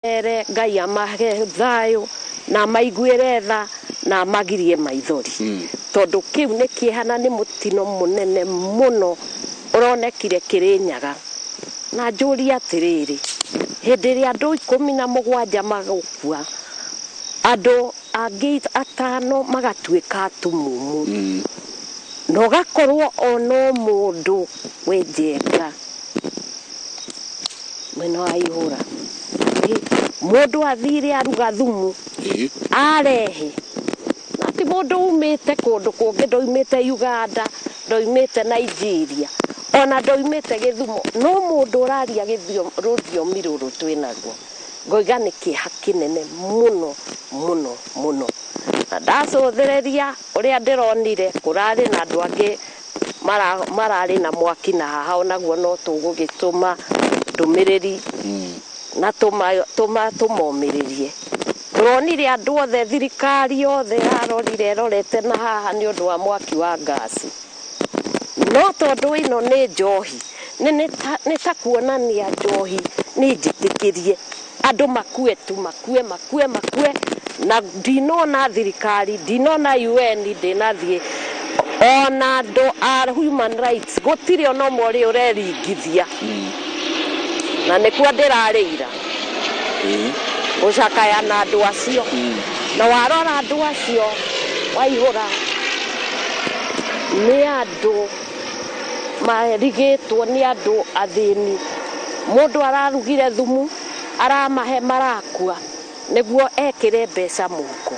Ere Ngai amahe thayũ na amaiguĩre tha na amagirie maithori, tondũ kĩu nĩ kĩeha na nĩ mũtino mũnene mũno ũronekire Kĩrĩnyaga. Na njũrie atĩrĩrĩ, hĩndĩ ĩrĩa andũ 17 magũkua, andũ angĩ 5 magatuĩka atumumu, na ũgakorwo ono mũndũ wĩ Njenga mwena wa Ihũra, mũndũ athire aruga thumu arehe, na ti mũndũ umĩte kũndũ kũngĩ, ndoimĩte Uganda, ndoimĩte Nigeria, ona ndoimĩte Gĩthumo, no mũndũ ũraria rũthiomi rũrũ twĩnaruo. Ngoiga nĩ kĩeha kĩnene mũno mũno mũno. Na ndacũthĩrĩria ũrĩa ndĩronire, kũrarĩ na andũ angĩ mararĩ na mwaki na haha onaguo no tũgũgĩtũma ndũmĩrĩri na tũmomĩrĩrie. Tũronire andũ othe, thirikari yothe yarorire ĩrorete na haha nĩ ũndũ wa mwaki wa ngasi. No tondũ ĩno nĩ njohi, nĩ ta kuonania njohi nĩ njĩtĩkĩrie andũ makue tu, makue, makue, makue. Na ndinona thirikari, ndinona UN, ndinathiĩ ona andũ a human rights, gũtirĩ ona ũmwe ũrĩ ũreringithia. Na nĩkuo ndĩrarĩira gũcakaya na andũ acio. Na warora andũ acio Waihũra nĩ andũ marigĩtwo nĩ andũ athĩni. Mũndũ ararugire thumu aramahe marakua nĩguo ekĩre mbeca mũhuko.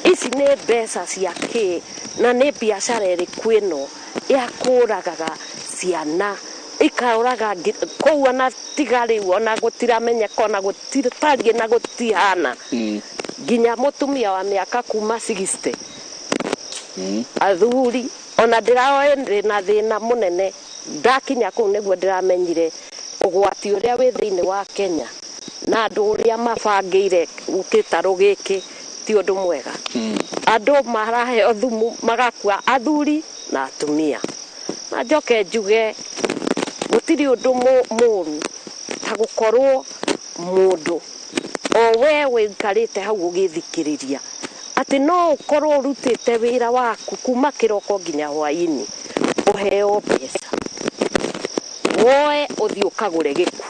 Ici nĩ mbeca cia kĩ na nĩ biacara ĩrĩkũ ĩno ya kũragaga ciana ikaũraga kũu ona tiga rĩu ona gũtiramenyeka ona gũtitariĩ na gũtihana. Nginya mũtumia wa mĩaka kuma 60, athuri ona ndĩraoĩ ndĩ na thĩna mũnene. Ndakinya kũu nĩguo ndĩramenyire ũgwati ũrĩa wĩ thĩinĩ wa Kenya na andũ ũrĩa mabangĩire gĩtarũ gĩkĩ ti ũndũ mwega. Andũ maraheo thumu magakua, athuri na atumia. Na njoke njuge gũtirĩ ũndũ mũru ta gũkorwo mũndũ o we wĩikarĩte hau ũgĩthikĩrĩria atĩ no ũkorwo ũrutĩte wĩra waku kuma kĩroko nginya hwaĩ-inĩ, ũheo mbeca woe ũthiĩ ũkagũre gĩkuũ,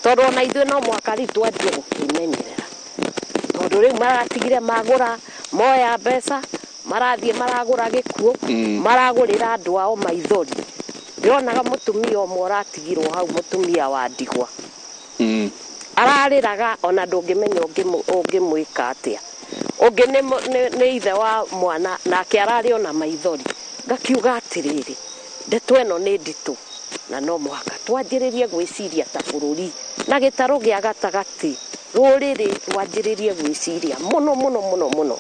tondũ ona ithuĩ no mũhaka rĩu twanjie gũkĩmenyerera, tondũ rĩu maratigire magũra, moya mbeca marathiĩ maragũra gĩkuũ, maragũrĩra andũ ao maithori. Ndĩronaga mũtumia ũmwe ũratigirwo hau, mũtumia wa ndigwa, ararĩraga ona ndũngĩmenya ũngĩmwĩka atĩa. Ũngĩ nĩ ithe wa mwana, nake ararĩ ona maithori. Ngakiuga atĩrĩrĩ, ndeto ĩno nĩ nditũ na no mũhaka twanjĩrĩrie gwĩciria ta bũrũri na gĩtarũ gĩa gatagatĩ, rũrĩrĩ rwanjĩrĩrie gwĩciria mũno mũno mũno mũno.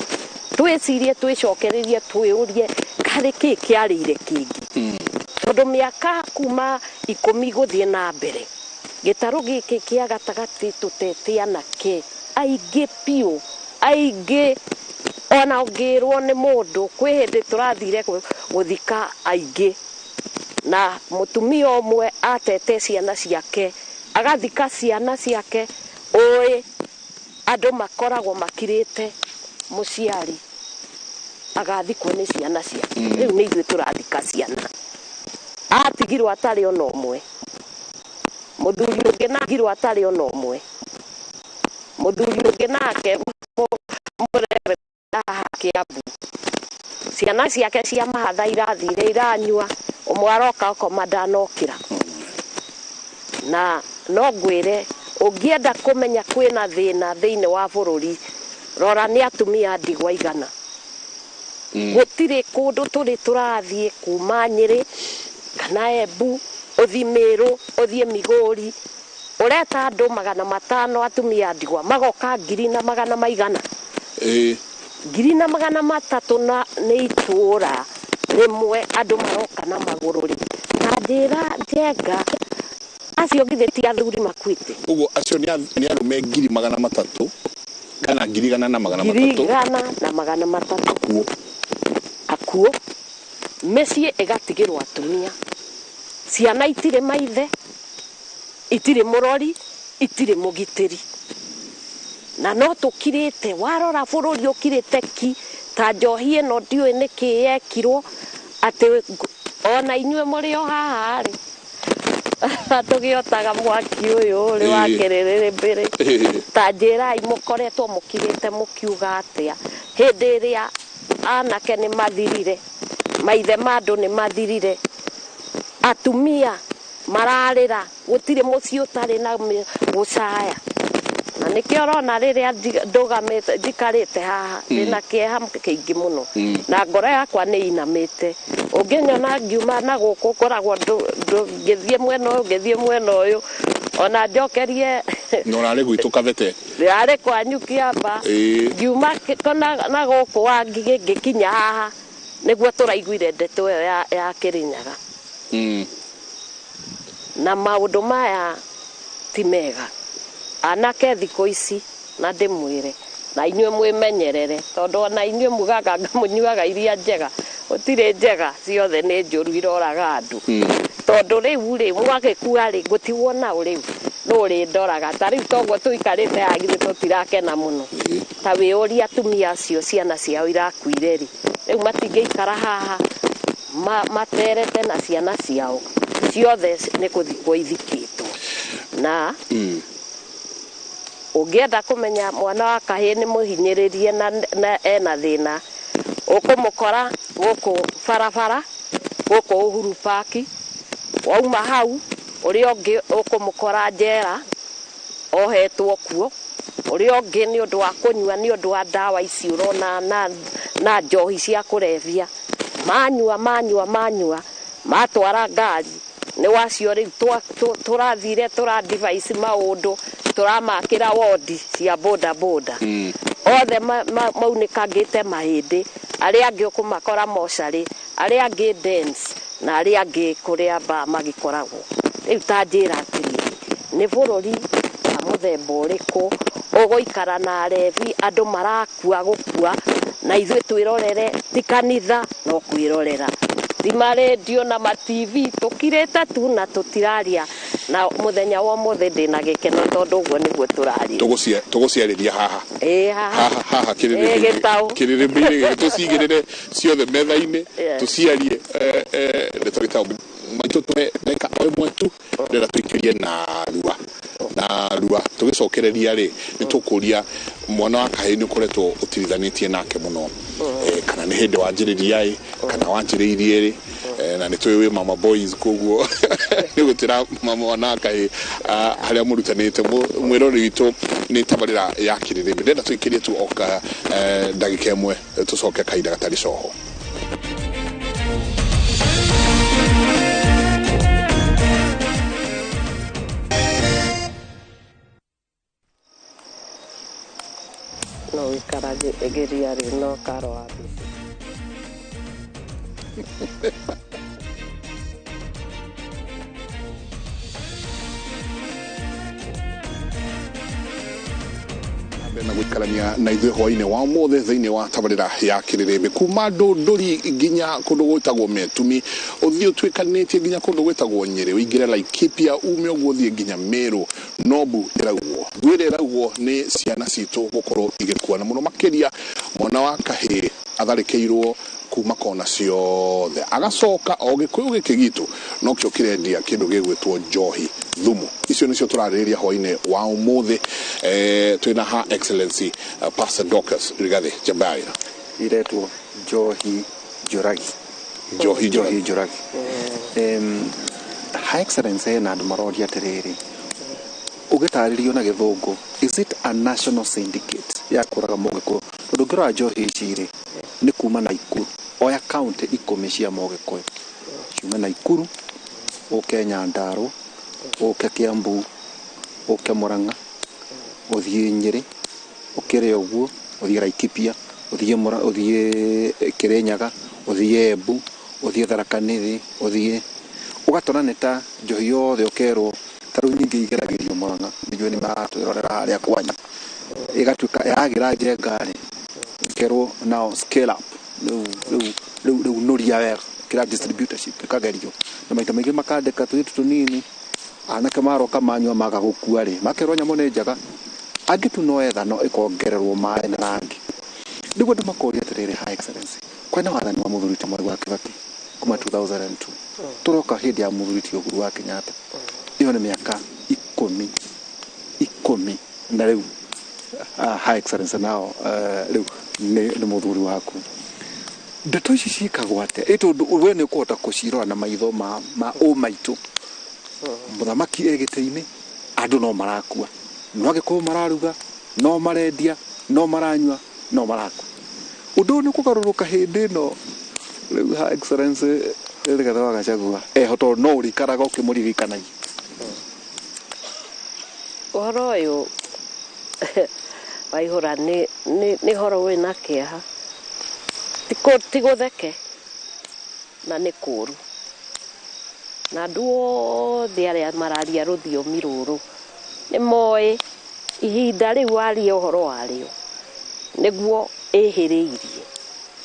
Twĩcirie, twĩcokererie, twĩũrie karĩ kĩ kĩarĩire kĩngĩ, tondũ mĩaka kuma 10 gũthiĩ na mbere gĩtarũ gĩkĩ kĩa gatagatĩ tũtete anake aingĩ biũ, aingĩ. Ona ũngĩrwo nĩ mũndũ, kwĩ hĩndĩ tũrathire gũthika aingĩ na mũtumia ũmwe atete ciana ciake, agathika ciana ciake. Ũĩ andũ makoragwo makirĩte mũciari agathikwo nĩ ciana ciake. Rĩu nĩ ithuĩ tũrathika ciana. Atigirwo atarĩ ona ũmwe. Mũthuri ũngĩ na atigirwo atarĩ ona ũmwe. Mũthuri ũngĩ nake mũrebe haha Kiambu, ciana ciake cia mahatha irathire iranyua, ũmwe aroka akoma ndanokĩra. Na no ngwĩre, ũngĩenda kũmenya kwĩna thĩna thĩinĩ wa bũrũri, rora nĩ atumia ndigwa igana. Gũtirĩ kũndũ tũrĩ tũrathiĩ kuma Nyĩrĩ kana Embu, ũthiĩ Mĩrũ, ũthiĩ Migori, ũreta andũ 500 atumia ndigwa magoka ngiri na magana maigana, 1300 na nĩ itũũra rĩmwe andũ maroka na magũrũ rĩ. Ta njĩra Njenga, acio githĩ ti athuri makuĩte? Ũguo acio nĩ arũme 300,000 kana 100,300. 100,300. Akuũ. Akuũ. Mĩciĩ ĩgatigĩrwo atumia, ciana itirĩ maithe, itirĩ mũrori. Itirĩ mũgitĩri. Na no tũkirĩte, warora bũrũri ũkirĩte ki, ta njohi ĩno ndiũĩ nĩkĩ yekirwo, atĩ ona inyuĩ mũrĩ o haha rĩ, tũgĩotaga mwaki ũyũ rĩ wa kĩrĩrĩmbĩrĩ. Ta njĩrai mũkoretwo mũkirĩte mũkiuga atĩa hĩndĩ ĩrĩa anake nĩ mathirire, maithe ma andũ nĩ mathirire, atumia mararĩra, gũtirĩ mũciĩ ũtarĩ na gũcaya. Na nĩkĩo ũrona rĩrĩa ndũgamĩte njikarĩte haha ndĩna kĩeha kĩingĩ mũno, na ngoro yakwa nĩ inamĩte. Ũngĩnyona ngiuma na gũkũ ngoragwo ngĩthiĩ mwena ũyũ, ngĩthiĩ mwena ũyũ, ona njokerie Na ũrarĩ gwitũ Kabete. Ndĩrarĩ kwanyu Kĩamba. Ngiuma na gũkũ wa Ngigĩ ngĩkinya haha nĩguo tũraiguire ndeto ĩyo ya Kĩrĩnyaga. Na maũndũ maya ti mega. Anake thikũ ici na ndĩmwĩre na inyuĩ mwĩmenyerere, tondũ ona inyuĩ mugaga mũnyuaga iria njega, gũtirĩ njega, ciothe nĩ njũru iroraga andũ. Tondũ rĩu rĩ mwagĩkua rĩ ngũtigwo nao rĩu nũ ũrĩndoraga. Ta rĩu toguo tũikarĩte haha githĩ tũtirakena mũno. Ta wĩyũrie atumia acio ciana ciao irakuire rĩ, rĩu matingĩikara haha materete na ciana ciao ciothe nĩ gũthikwo ithikĩtwo. Na ũngĩenda kũmenya mwana wa kahĩĩ nĩ mũhinyĩrĩrie na ena thĩna, ũkũmũkora gũkũ barabara, gũkũ Uhuru Park, wauma hau ũrĩa ũngĩ ũkũmũkora njera ohetwo kuo, ũrĩa ũngĩ nĩ ũndũ wa kũnyua, nĩ ũndũ wa ndawa ici ũrona na njohi cia kũrebia, manyua manyua manyua matwara ngari nĩ wacio rĩu tũrathire tũra device maũndũ tũramakĩra wodi cia boda boda. Othe maunĩkangĩte mahĩndĩ, arĩa angĩ ũkũmakora mocarĩ, arĩa angĩ dance, na arĩa angĩ kũrĩa ba magĩkoragwo. Rĩu ta njĩra atĩrĩrĩ, nĩ bũrũri wa mũthemba ũrĩkũ ũgũikara na arebi, andũ marakua gũkua, na ithuĩ twĩrorere, ti kanitha no kwĩrorera, ti marendio na ma TV, tũkirĩte tu na tũtiraria. Na mũthenya wa ũmũthĩ ndĩna gĩkeno tondũ ũguo nĩguo tũraria. Tũgũciarĩria haha. Ĩĩ, haha. Haha, haha, gĩtaũ. Kĩrĩrĩmbĩ-inĩ gĩkĩ, tũcigĩrĩre ciothe metha-inĩ, tũciarie, ndeto gĩtaũ. Maitũ tũhe ndagĩka o ĩmwe tu, ndĩrenda tũikĩrie narua. Narua, tũgĩcokereria rĩ, nĩ tũkũria mwana wa kahĩĩ nĩ ũkoretwo ũtirithanĩtie nake mũno. Kana nĩ hĩndĩ wanjĩrĩria ĩ, kana wanjĩrĩirie rĩ, na nĩ tũĩ wĩ mama boys, koguo nĩ gũtĩra mama mwana wa kahĩĩ, harĩa mũrutanĩte. Mwĩroreri witũ nĩ tabarĩra ya kĩrĩrĩmbĩ. Ndĩrenda tũikĩrie tu oka, ndagĩka ĩmwe, tũcoke kahinda gatarĩ coho. No wĩikaragĩria rĩ, no karo wa mbica. Na gũikarania na ithuĩ hwainĩ wa ũmũthĩ thĩinĩ wa tabarĩra ya kĩrĩrĩmbĩ, kuma Ndũndũri nginya kũndũ gwĩtagwo Metumi, ũthiĩ ũtuĩkanĩtie nginya kũndũ gwĩtagwo Nyĩrĩ, ũingĩre Laikipia, ume ũguo ũthiĩ nginya Meru, Nobu ĩraugwo. Ngwĩre ĩraugwo nĩ ciana citũ gũkorwo igĩkua, na mũno makĩria mwana wa kahĩĩ atharĩkĩirwo kuma kona ciothe, agacoka o gĩkũyũ gĩkĩ gitũ nokĩo kĩrendia kĩndũ gĩgwĩtwo njohi thumu. Icio nĩcio tũrarĩrĩria hwainĩ wa ũmũthĩ. Twĩna Her Excellency, Pastor Dorcas Rigathi Njambaira. Iretwo njohi njũragi. Njohi njũragi. Njũragi. Her Excellency, hena andũ maroria atĩrĩrĩ, ũgĩtarĩrio na gĩthũngũ, is it a national syndicate ya kũraga mũgĩkũyũ? Tondũ ũngĩrora njohi ici rĩ, nĩ kuma Naikuru, oya kaunti 10 cia mũgĩkũyũ, ciume Naikuru, ũke Nyandarua, ũke Kiambu, ũke Murang'a, ũthiĩ Nyĩrĩ, ũkĩre ũguo, ũthiĩ Laikipia, ũthiĩ Kĩrĩnyaga, ũthiĩ Embu, ũthiĩ Tharaka Nithi, ũthiĩ ũgatona nĩ ta njohi yothe ũkerwo ta rĩu nyingĩ igeragĩrio Murang'a, nĩnjũĩ nĩ maratwĩrorera harĩa kwanyu, ĩgatuĩka yagĩra njenga rĩ, ĩkerwo now scale up, rĩu nũria wega, kĩra distributorship ĩkagerio, na maita maingĩ makandĩka tũirĩtu tũnini Anake maroka manyua maga gũkua rĩ, makerwo nyamũ nĩ njega. Angĩ tu no ethano ĩkongererwo maĩ na rangi. Nĩguo andũ makoria atĩrĩrĩ, High Excellency, kwĩna wathani wa mũthuri ti Mwai wa Kibaki kuma 2002, tũroka hĩndĩ ya mũthuri ti Uhuru wa Kenyatta, ĩyo nĩ mĩaka 10 na rĩu High Excellency nao rĩu nĩ mũthuri waku. Ndeto ici ciĩkagwo atĩa? Ĩ tondũ we nĩ ũkũhota kũcirora na maitho ma ũmaitũ. Mũthamaki e gĩtĩ-inĩ, andũ no marakua, no Agĩkũyũ mararuga, no marendia, no maranyua, no marakua. Ũndũ ũyũ nĩ kũgarũrũka hĩndĩ ĩno rĩu High Excellency Rigathĩ wa Gachagua eho, tondũ no ũrĩikaraga ũkĩmũririkanagia. Ũhoro ũyũ Waihũra nĩ ũhoro wĩna kĩeha, ti gũtheke na nĩ kũũru, na andũ othe arĩa mararia rũthiomi rũrũ nĩ moĩ ihinda rĩu waria ũhoro warĩo nĩguo ĩhĩrĩirie.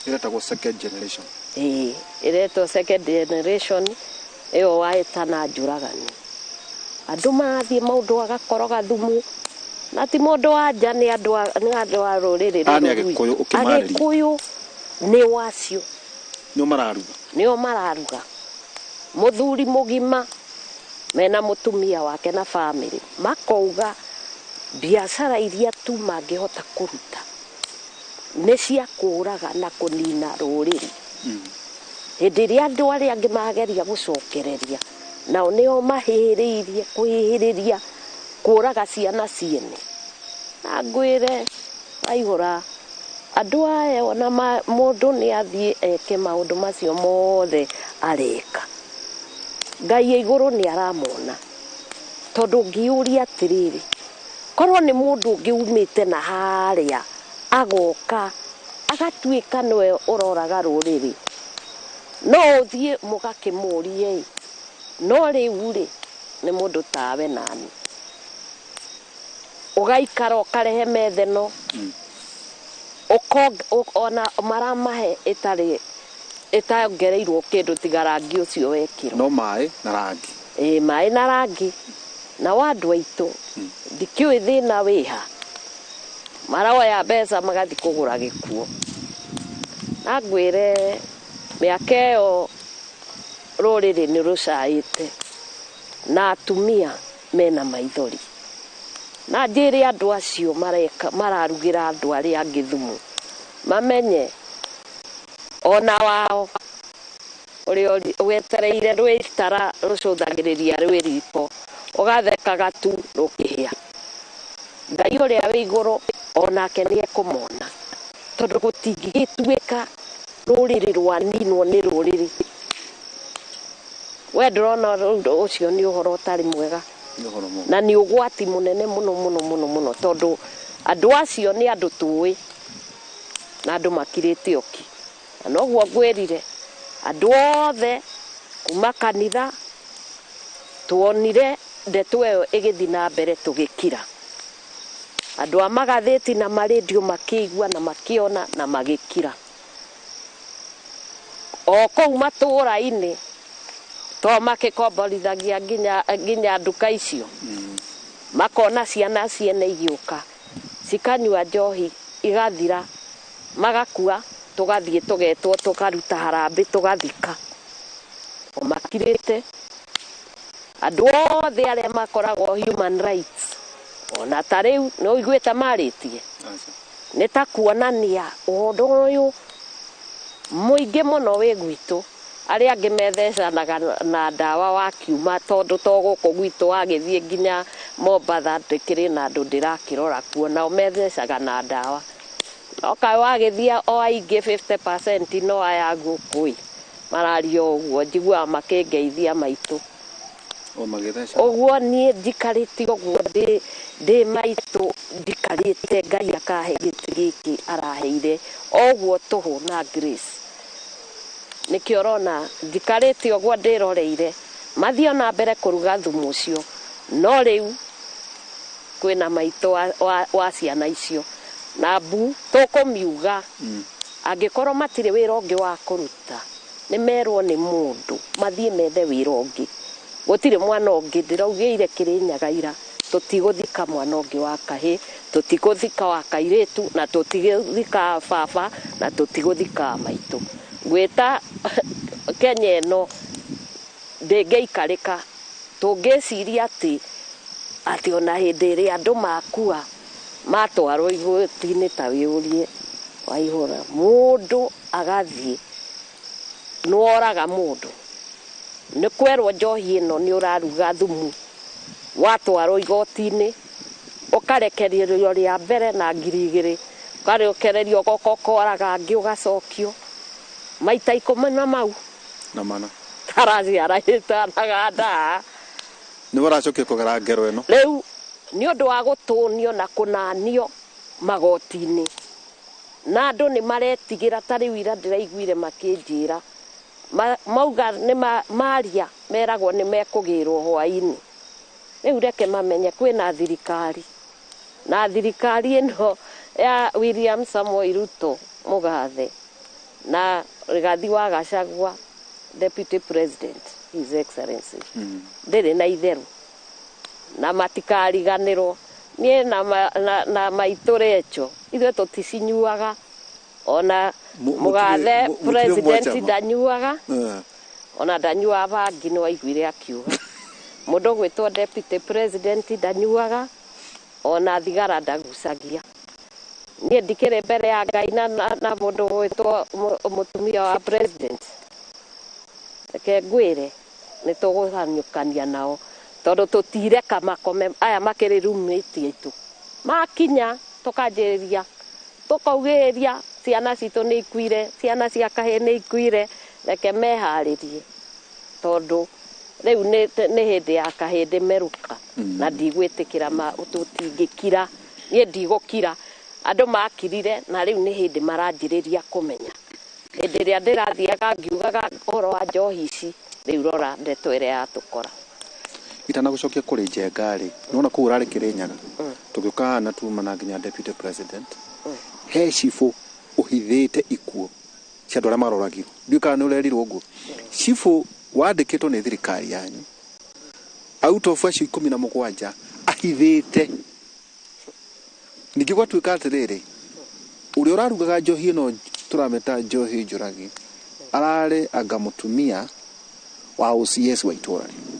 Ĩretagwo second generation. Ĩĩ, ĩretwo second generation ĩyo waĩtana njũragani. Andũ marathiĩ maũndũ agakoroga thumu, na ti mũndũ wa nja, nĩ andũ a rũrĩrĩ Aya nĩ rũrũ rwitũ. Agĩkũyũ ũkĩmarĩria. Agĩkũyũ nĩ wacio. Nĩo mararuga. Nĩo mararuga. Mũthuri mũgima mena mũtumia wake na bamĩrĩ makauga biacara iria tu mangĩhota kũruta nĩ cia kũraga na kũnina rũrĩrĩ. Hĩndĩ ĩrĩa andũ arĩa angĩ mageria gũcokereria, nao nĩo mahĩhĩrĩirie kwĩhĩrĩria kũraga ciana ciene. Na ngwĩre Waihũra, andũ aya ona mũndũ nĩ athiĩ eke maũndũ macio mothe areka, Ngai e igũrũ nĩ aramona. Tondũ ũngĩũria atĩrĩrĩ, korwo nĩ mũndũ ũngĩ umĩte na harĩa agoka agatuĩka nĩwe ũroraga rũrĩrĩ, no ũthiĩ mũgakĩmũrie-ĩ, no rĩu rĩ nĩ mũndũ tawe nani, ũgaikara ũkarehe metheno, ona maramahe ĩtarĩ ĩtongereirwo kĩndũ tiga rangi ũcio wekĩrwo. No maĩ na rangi. Ĩĩ, maĩ na rangi. Na wa andũ aitũ ndikĩũĩ thĩna wĩha, maroya mbeca magathiĩ kũgũra gĩkuo. Na ngwĩre mĩaka ĩyo rũrĩrĩ nĩ rũcaĩte na atumia mena maithori. Na njĩre andũ acio mararugĩra andũ arĩa angĩ thumu, mamenye ona wao ũrĩa wetereire rwĩtara rũcũthagĩrĩria rwĩ riko, ũgathekaga tu rũkĩhĩa. Ngai ũrĩa wĩ igũrũ onake nĩ ekũmona, tondũ gũtingĩgĩtuĩka rũrĩrĩ rwaninwo nĩ rũrĩrĩ. We ndũrona ũndũ ũcio nĩ ũhoro ũtarĩ mwega, na nĩ ũgwati mũnene mũno mũno mũno mũno, tondũ andũ acio nĩ andũ tũĩ na andũ makirĩte ũki. Na noguo ngwĩrire, andũ othe kuma kanitha tuonire ndeto ĩyo ĩgĩthiĩ na mbere tũgĩkira. Andũ a magathĩti na marendio makĩigua na makĩona na magĩkira. O kũu matũũra-inĩ to makĩkomborithagia nginya nduka icio, makona ciana ciene igĩũka cikanyua njohi igathira, magakua, tũgathiĩ tũgetwo tũkaruta harambĩ tũgathika. O makirĩte. Andũ othe arĩa makoragwo human rights ona ta rĩu nĩ ũiguĩte marĩtie, nĩ ta kuonania ũndũ ũyũ mũingĩ mũno wĩ gwitũ. Arĩa angĩ methecanaga na ndawa wa kiuma, tondũ to gũkũ gwitũ wagĩthiĩ nginya Mombatha ndĩkĩrĩ na andũ ndĩrakĩrora kuo, nao methecaga na ndawa. No kaĩ wagĩthiĩ o aingĩ 50% no aya gũkũ ĩ mararia ũguo, njiguaga makĩngeithia maitũ. Ũguo niĩ njikarĩte ũguo ndĩ maitũ njikarĩte, Ngai akahe gĩtĩ gĩkĩ araheire o ũguo tũhũ na grace. Nĩkĩo ũrona njikarĩte ũguo ndĩroreire mathiĩ ona mbere kũruga thumu ũcio, no rĩu kwĩna maitũ wa ciana icio na mbu tũkũmiuga angĩkorwo matirĩ wĩra ũngĩ wa kũruta, nĩ merwo nĩ mũndũ mathiĩ methe wĩra ũngĩ. Gũtirĩ mwana ũngĩ ndĩraugĩire Kĩrĩnyaga ira, tũtigũthika mwana ũngĩ wa kahĩ, tũtigũthika wa kairĩtu, na tũtigũthika baba, na tũtigũthika maitũ. Ngwĩta Kenya ĩno ndĩngĩikarĩka tũngĩciria atĩ ona hĩndĩ ĩrĩa andũ makua matwarwo igoti-inĩ ta wĩũrie Waihũra, mũndũ agathiĩ nĩworaga mũndũ, nĩ kwerwo njohi ĩno nĩ ũraruga thumu, watwarwo igoti-inĩ ũkarekererio rĩa mbere na 2,000, ũkarekererio ũgoka ũkoraga angĩ ũgacokio maita 10 na mau na mana taraciara ĩtanaga ndaa. Nĩ ũracokia kũgera ngero ĩno rĩu nĩ ũndũ wa gũtũnio na kũnanio magoti-inĩ, na andũ nĩ maretigĩra. Ta rĩu ira ndĩraiguire makĩnjĩra mauga nĩ maria meragwo nĩ mekũgĩrwo hwaĩ-inĩ. Rĩu reke mamenye kwĩna thirikari, na thirikari ĩno ya William Samoei Ruto mũgathe na Rigathi wa Gachagua Deputy President His Excellency ndĩrĩ na itherũ na matikariganĩrwo. Niĩ na maitũ Recho ithuĩ tũticinyuaga, ona mũgathe president ndanyuaga, ona ndanyuaga bangi, nĩ waiguire akiuga mũndũ ũgwĩtwo deputy president ndanyuaga, ona thigara ndagucagia. Niĩ ndikĩrĩ mbere ya Ngai na mũndũ ũgwĩtwo mũtumia wa president. Reke ngwĩre nĩ tũgũhanyũkania nao tondũ tũtireka makome aya makĩrĩ roommate aitũ. Makinya tũkanjĩrĩria tũkaugĩrĩria ciana citũ nĩ ikuire, ciana cia kahĩĩ nĩ ikuire, reke meharĩrie tondũ rĩu nĩ hĩndĩ ya kahĩndĩ merũka, na ndigwĩtĩkĩra tũtingĩkira. Niĩ ndigũkira. Andũ makirire na rĩu nĩ hĩndĩ maranjĩrĩria kũmenya. Hĩndĩ ĩrĩa ndĩrathiaga ngiugaga ũhoro wa njohi ici, rĩu rora ndeto ĩrĩa yatũkora. Itanagũcokia kũrĩ Njenga rĩ, nĩwona kũu ũrarĩ Kĩrĩnyaga, tũgĩũka haha na tuma na nginya deputy president, he cibũ ũhithĩte ikuũ cia andũ arĩa maroragirwo. Ndiũĩ kana nĩ ũrerirwo ũguo. Cibũ wandĩkĩtwo nĩ thirikari yanyu out of acio 17 ahithĩte. Ningĩ gwatuĩka atĩrĩrĩ, ũrĩa ũrarugaga njohi ĩno tũramĩta njohi njũragi ararĩ anga mũtumia wa OCS wa itũũra rĩu.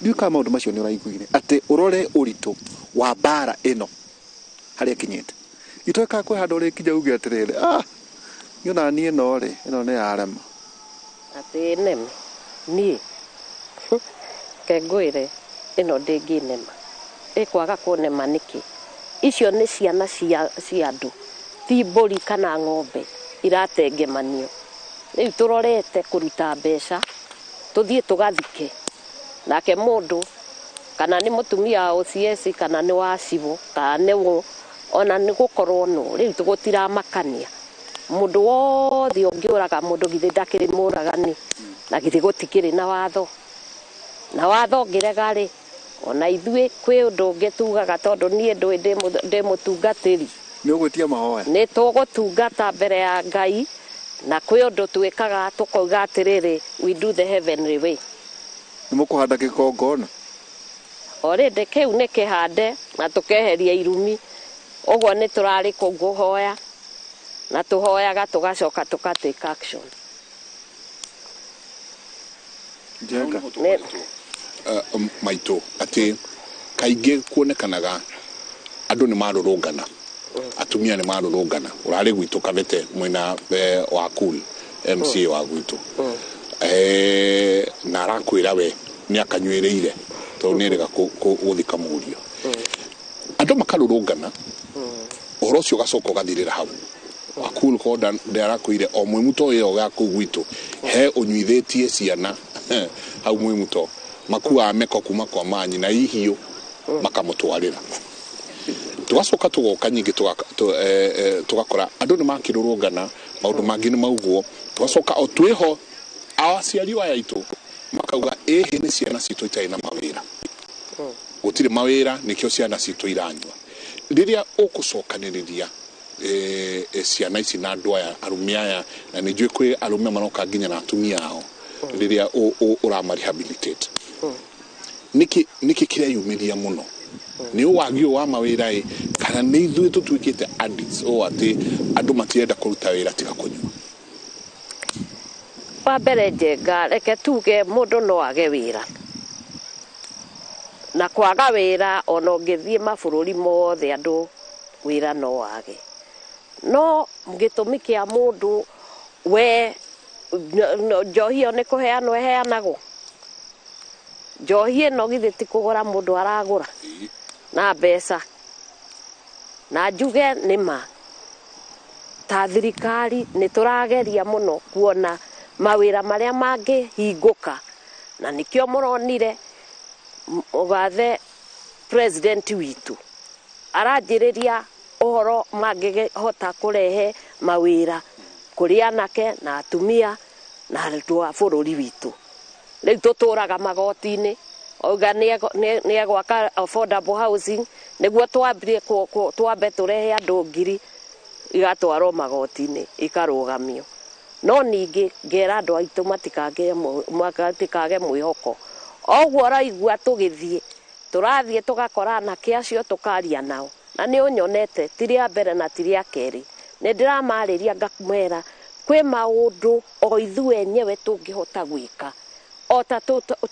Ndiũĩ kana maũndũ macio nĩ ũraiguire, atĩ ũrore ũritũ wa mbara ĩno harĩa ĩkinyĩte. Itoĩ kwĩ handũ ũrĩkinya uge atĩrĩrĩ, niĩ ona niĩ ĩno rĩ, ĩno nĩ yarema. Atĩ neme niĩ ke ngwĩre ĩno ndĩngĩnema, ĩkwaga kũnema nĩkĩ? Icio nĩ ciana cia andũ, ti mbũri kana ng'ombe iratengemanio. Rĩu tũrorete kũruta mbeca tũthiĩ tũgathike nake mũndũ, kana nĩ mũtumia wa OCS, kana nĩ wa cibũ, kana nĩ wũ, ona nĩ gũkorwo nũ. Rĩu gũtiramakania mũndũ wothe ũngĩũraga mũndũ, githĩ ndakĩrĩ mũragani? Na githĩ gũtikĩrĩ na watho? Na watho ũngĩrega rĩ, ona ithuĩ kwĩ ũndũ ũngĩ tugaga, tondũ niĩ ndũĩ ndĩ mũtungatĩri. Nĩ ũgwĩtia mahoya. Nĩ tũgũtungata mbere ya Ngai, na kwĩ ũndũ twĩkaga tũkauga atĩrĩrĩ, we do the heavenly way. Nĩ mũkũhanda kĩgongona? Already kĩu nĩ kĩhande na tũkeheria irumi. Ũguo nĩ tũrarĩ kũu kũhoya, na tũhoyaga tũgacoka tũka take action. Njenga. Maitũ atĩ kaingĩ kuonekanaga andũ nĩ marũrũngana, atumia nĩ marũrũngana. Ũrarĩ gwitũ Kabete mwena wa Cool MCA wa gwitũ, na arakwĩra we nĩ akanyuĩrĩire tondũ nĩ erĩga gũthika mũriũ. Andũ makarũrũngana, ũhoro ũcio ũgacoka ũgathirĩra hau. Wakul ko ndarakwĩire o mwĩmuto ĩyo ya kũu gwitũ he ũnyuithĩtie ciana hau mwĩmuto makuaga meko kuma kwa manyina ihiũ makamũtwarĩra. Tugacoka tugoka nyingĩ tugakora andũ nĩ makĩrũrũngana, maũndũ mangĩ nĩ maugwo. Tugacoka o twĩho aciari aya aitũ makauga ĩhĩ nĩ ciana citũ itarĩ na mawĩra, gũtirĩ mawĩra nĩkĩo ciana citũ iranyua. Rĩrĩa ũkũcokanĩrĩria ciana ici na andũ aya arũme aya, na nĩ njũĩ kwĩ arũme maroka nginya na atumia ao, rĩrĩa ũrama rehabilitate. Nĩkĩ kĩreyumĩria mũno? Nĩ wagi wa mawĩra ĩ, kana nĩ ithuĩ tũtuĩkĩte addicts ũũ atĩ andũ matirenda kũruta wĩra tiga kũnyua? Wa mbere Njenga, reke tuge mũndũ no age wĩra, na kwaga wĩra ona ũngĩthiĩ mabũrũri mothe andũ wĩra no age. No gĩtũmi kĩa mũndũ we njohi ĩyo nĩ kũheanwo ĩheanagwo. Njohi ĩno githĩ ti kũgũra mũndũ aragũra na mbeca. Na njuge nĩ ma, ta thirikari nĩ tũrageria mũno kuona mawĩra marĩa mangĩhingũka, na nĩkĩo mũronire mũgathe president witũ aranjĩrĩria ũhoro mangĩhota kũrehe mawĩra kũrĩ anake na atumia na andũ a bũrũri witũ. Rĩu tũtũraga magoti-inĩ, auga nĩ egwaka affordable housing nĩguo twambe tũrehe andũ 1,000 igatwarwo magoti-inĩ ikarũgamio. No ningĩ ngera andũ aitũ matikage mwĩhoko. Oguo ũraigua tũgĩthiĩ, tũrathiĩ tũgakora anake acio tũkaria nao, na nĩ ũnyonete ti rĩa mbere na ti rĩa kerĩ. Nĩ ndĩramarĩria ngamera kwĩ maũndũ o ithuĩ enyewe tũngĩhota gwĩka, o ta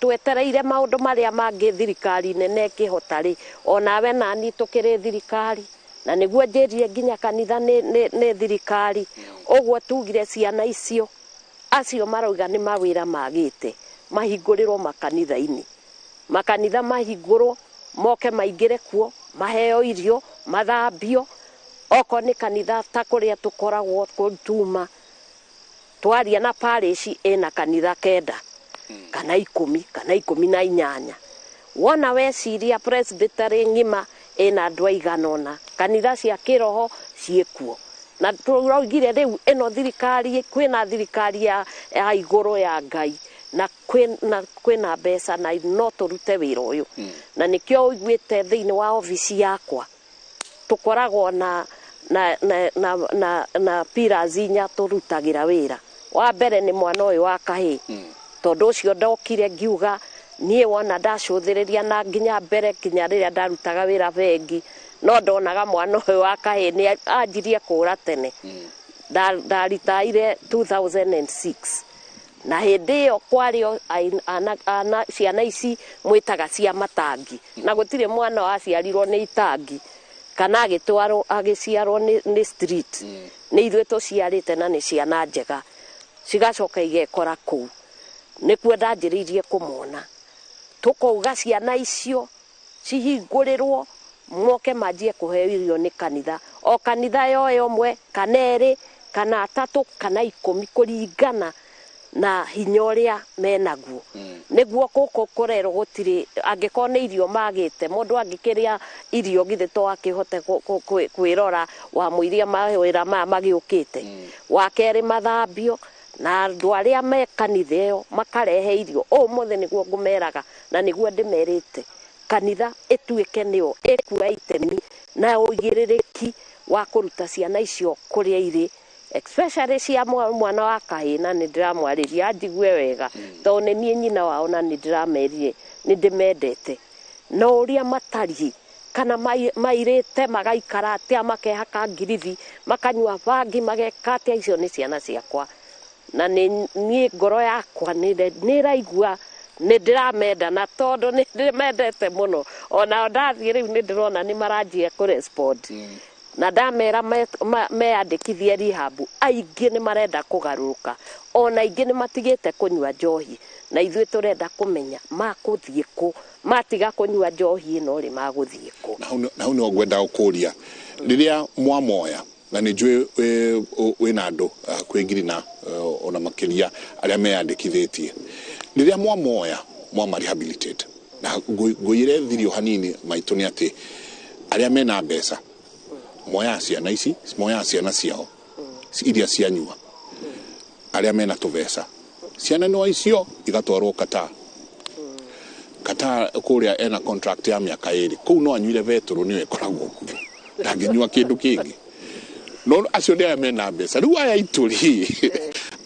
twetereire maũndũ marĩa mangĩ thirikari nene ĩkĩhota rĩ, onawe nani tũkĩrĩ thirikari, na nĩguo njĩrire nginya kanitha nĩ thirikari. Ũguo tugire ciana icio acio marauga nĩ mawĩra magĩte mahingũrĩrwo makanitha-inĩ, makanitha mahingũrwo moke maingĩre kuo, maheo irio, mathambio. Okorwo nĩ kanitha ta kũrĩa tũkoragwo tuma twaria na parish ĩna kanitha 9 kana 10 kana 18. Wona weciria presbytery ng'ima ĩna andũ aigana ũna, kanitha cia kĩroho ciĩkuo. Na tũraugire rĩu ĩno thirikari, kwĩna thirikari ya igũrũ ya Ngai, na kwĩna mbeca na no tũrute wĩra ũyũ. Na nĩkĩo ũiguĩte thĩinĩ wa obici yakwa tũkoragwo na pillars inya tũrutagĩra wĩra. Wa mbere nĩ mwana ũyũ wa kahĩĩ, tondũ ũcio ndokire ngiuga niĩ wona ndacũthĩrĩria na nginya mbere nginya rĩrĩa ndarutaga wĩra bengi, no ndonaga mwana ũyũ wa kahĩĩ nĩ anjirie kũra tene. Ndaritaire 2006, na hĩndĩ ĩyo kwarĩ ciana ici mwĩtaga cia matangi, na gũtirĩ mwana waciarirwo nĩ itangi kana agĩtwarwo agĩciarwo nĩ street. Nĩ ithuĩ tũciarĩte na nĩ ciana njega, cigacoka igekora kũu. Nĩkuo ndanjĩrĩirie kũmona. Tũkauga ciana icio cihingũrĩrwo moke manjie kũheo irio nĩ kanitha, o kanitha yoe ũmwe kana 2 kana 3 kana 10 kũringana na hinya ũrĩa menaguo. Nĩguo gũkũ kũrerwo gũtirĩ, angĩkorwo nĩ irio magĩte, mũndũ angĩkĩrĩa irio githĩ to akĩhote kwĩrora wa mũiria mawĩra maya magĩũkĩte. Wa kerĩ mathambio, na andũ arĩa me kanitha ĩyo makarehe irio. Ũmũthĩ nĩguo ngũmeraga na nĩguo ndĩmerĩte, kanitha ĩtuĩke nĩyo ĩkuoya itemi na ũigĩrĩrĩki wa kũruta ciana icio kũrĩa irĩ, especially cia mwana wa kahĩĩ, na nĩ ndĩramwarĩria anjigue wega tondũ nĩ niĩ nyina wao na nĩ ndĩramerire nĩ ndĩmendete. No ũrĩa matariĩ kana mairĩte magaikara atĩa, makehaka ngirithi, makanyua bangi, mageka atĩa, icio nĩ ciana ciakwa. Na niĩ ngoro yakwa nĩ ĩraigua nĩ ndĩramenda, na tondũ nĩ ndĩmendete mũno, ona ndathiĩ rĩu nĩ ndĩrona nĩ maranjia kũrespond. Na ndamera meyandĩkithie rehab, aingĩ nĩ marenda kũgarũrũka, ona aingĩ nĩ matigĩte kũnyua njohi, na ithuĩ tũrenda kũmenya makũthiĩ kũ, matiga kũnyua njohi ĩno rĩ magũthiĩ kũ. Na hau nĩho ngwendaga gũkũria, rĩrĩa mwamoya, na nĩ njũĩ wĩna andũ kwĩ ngiri na ona makĩria arĩa meyandĩkithĩtie, rĩrĩa mwamoya mwama rehabilitate, na ngũire thirio hanini maitũ nĩ atĩ arĩa mena mbeca moyaga ciana ici, moyaga ciana ciao iria cianyua, arĩa mena tũbeca, ciana no icio igatwarwo Qatar. Qatar kũrĩa ena contract ya mĩaka 2, kũu no anyuire betũrũ nĩyo ĩkoragwo kuo, ndangĩnyua kĩndũ kĩngĩ. No acio nĩ arĩa mena mbeca. Rĩu aya itũ rĩ,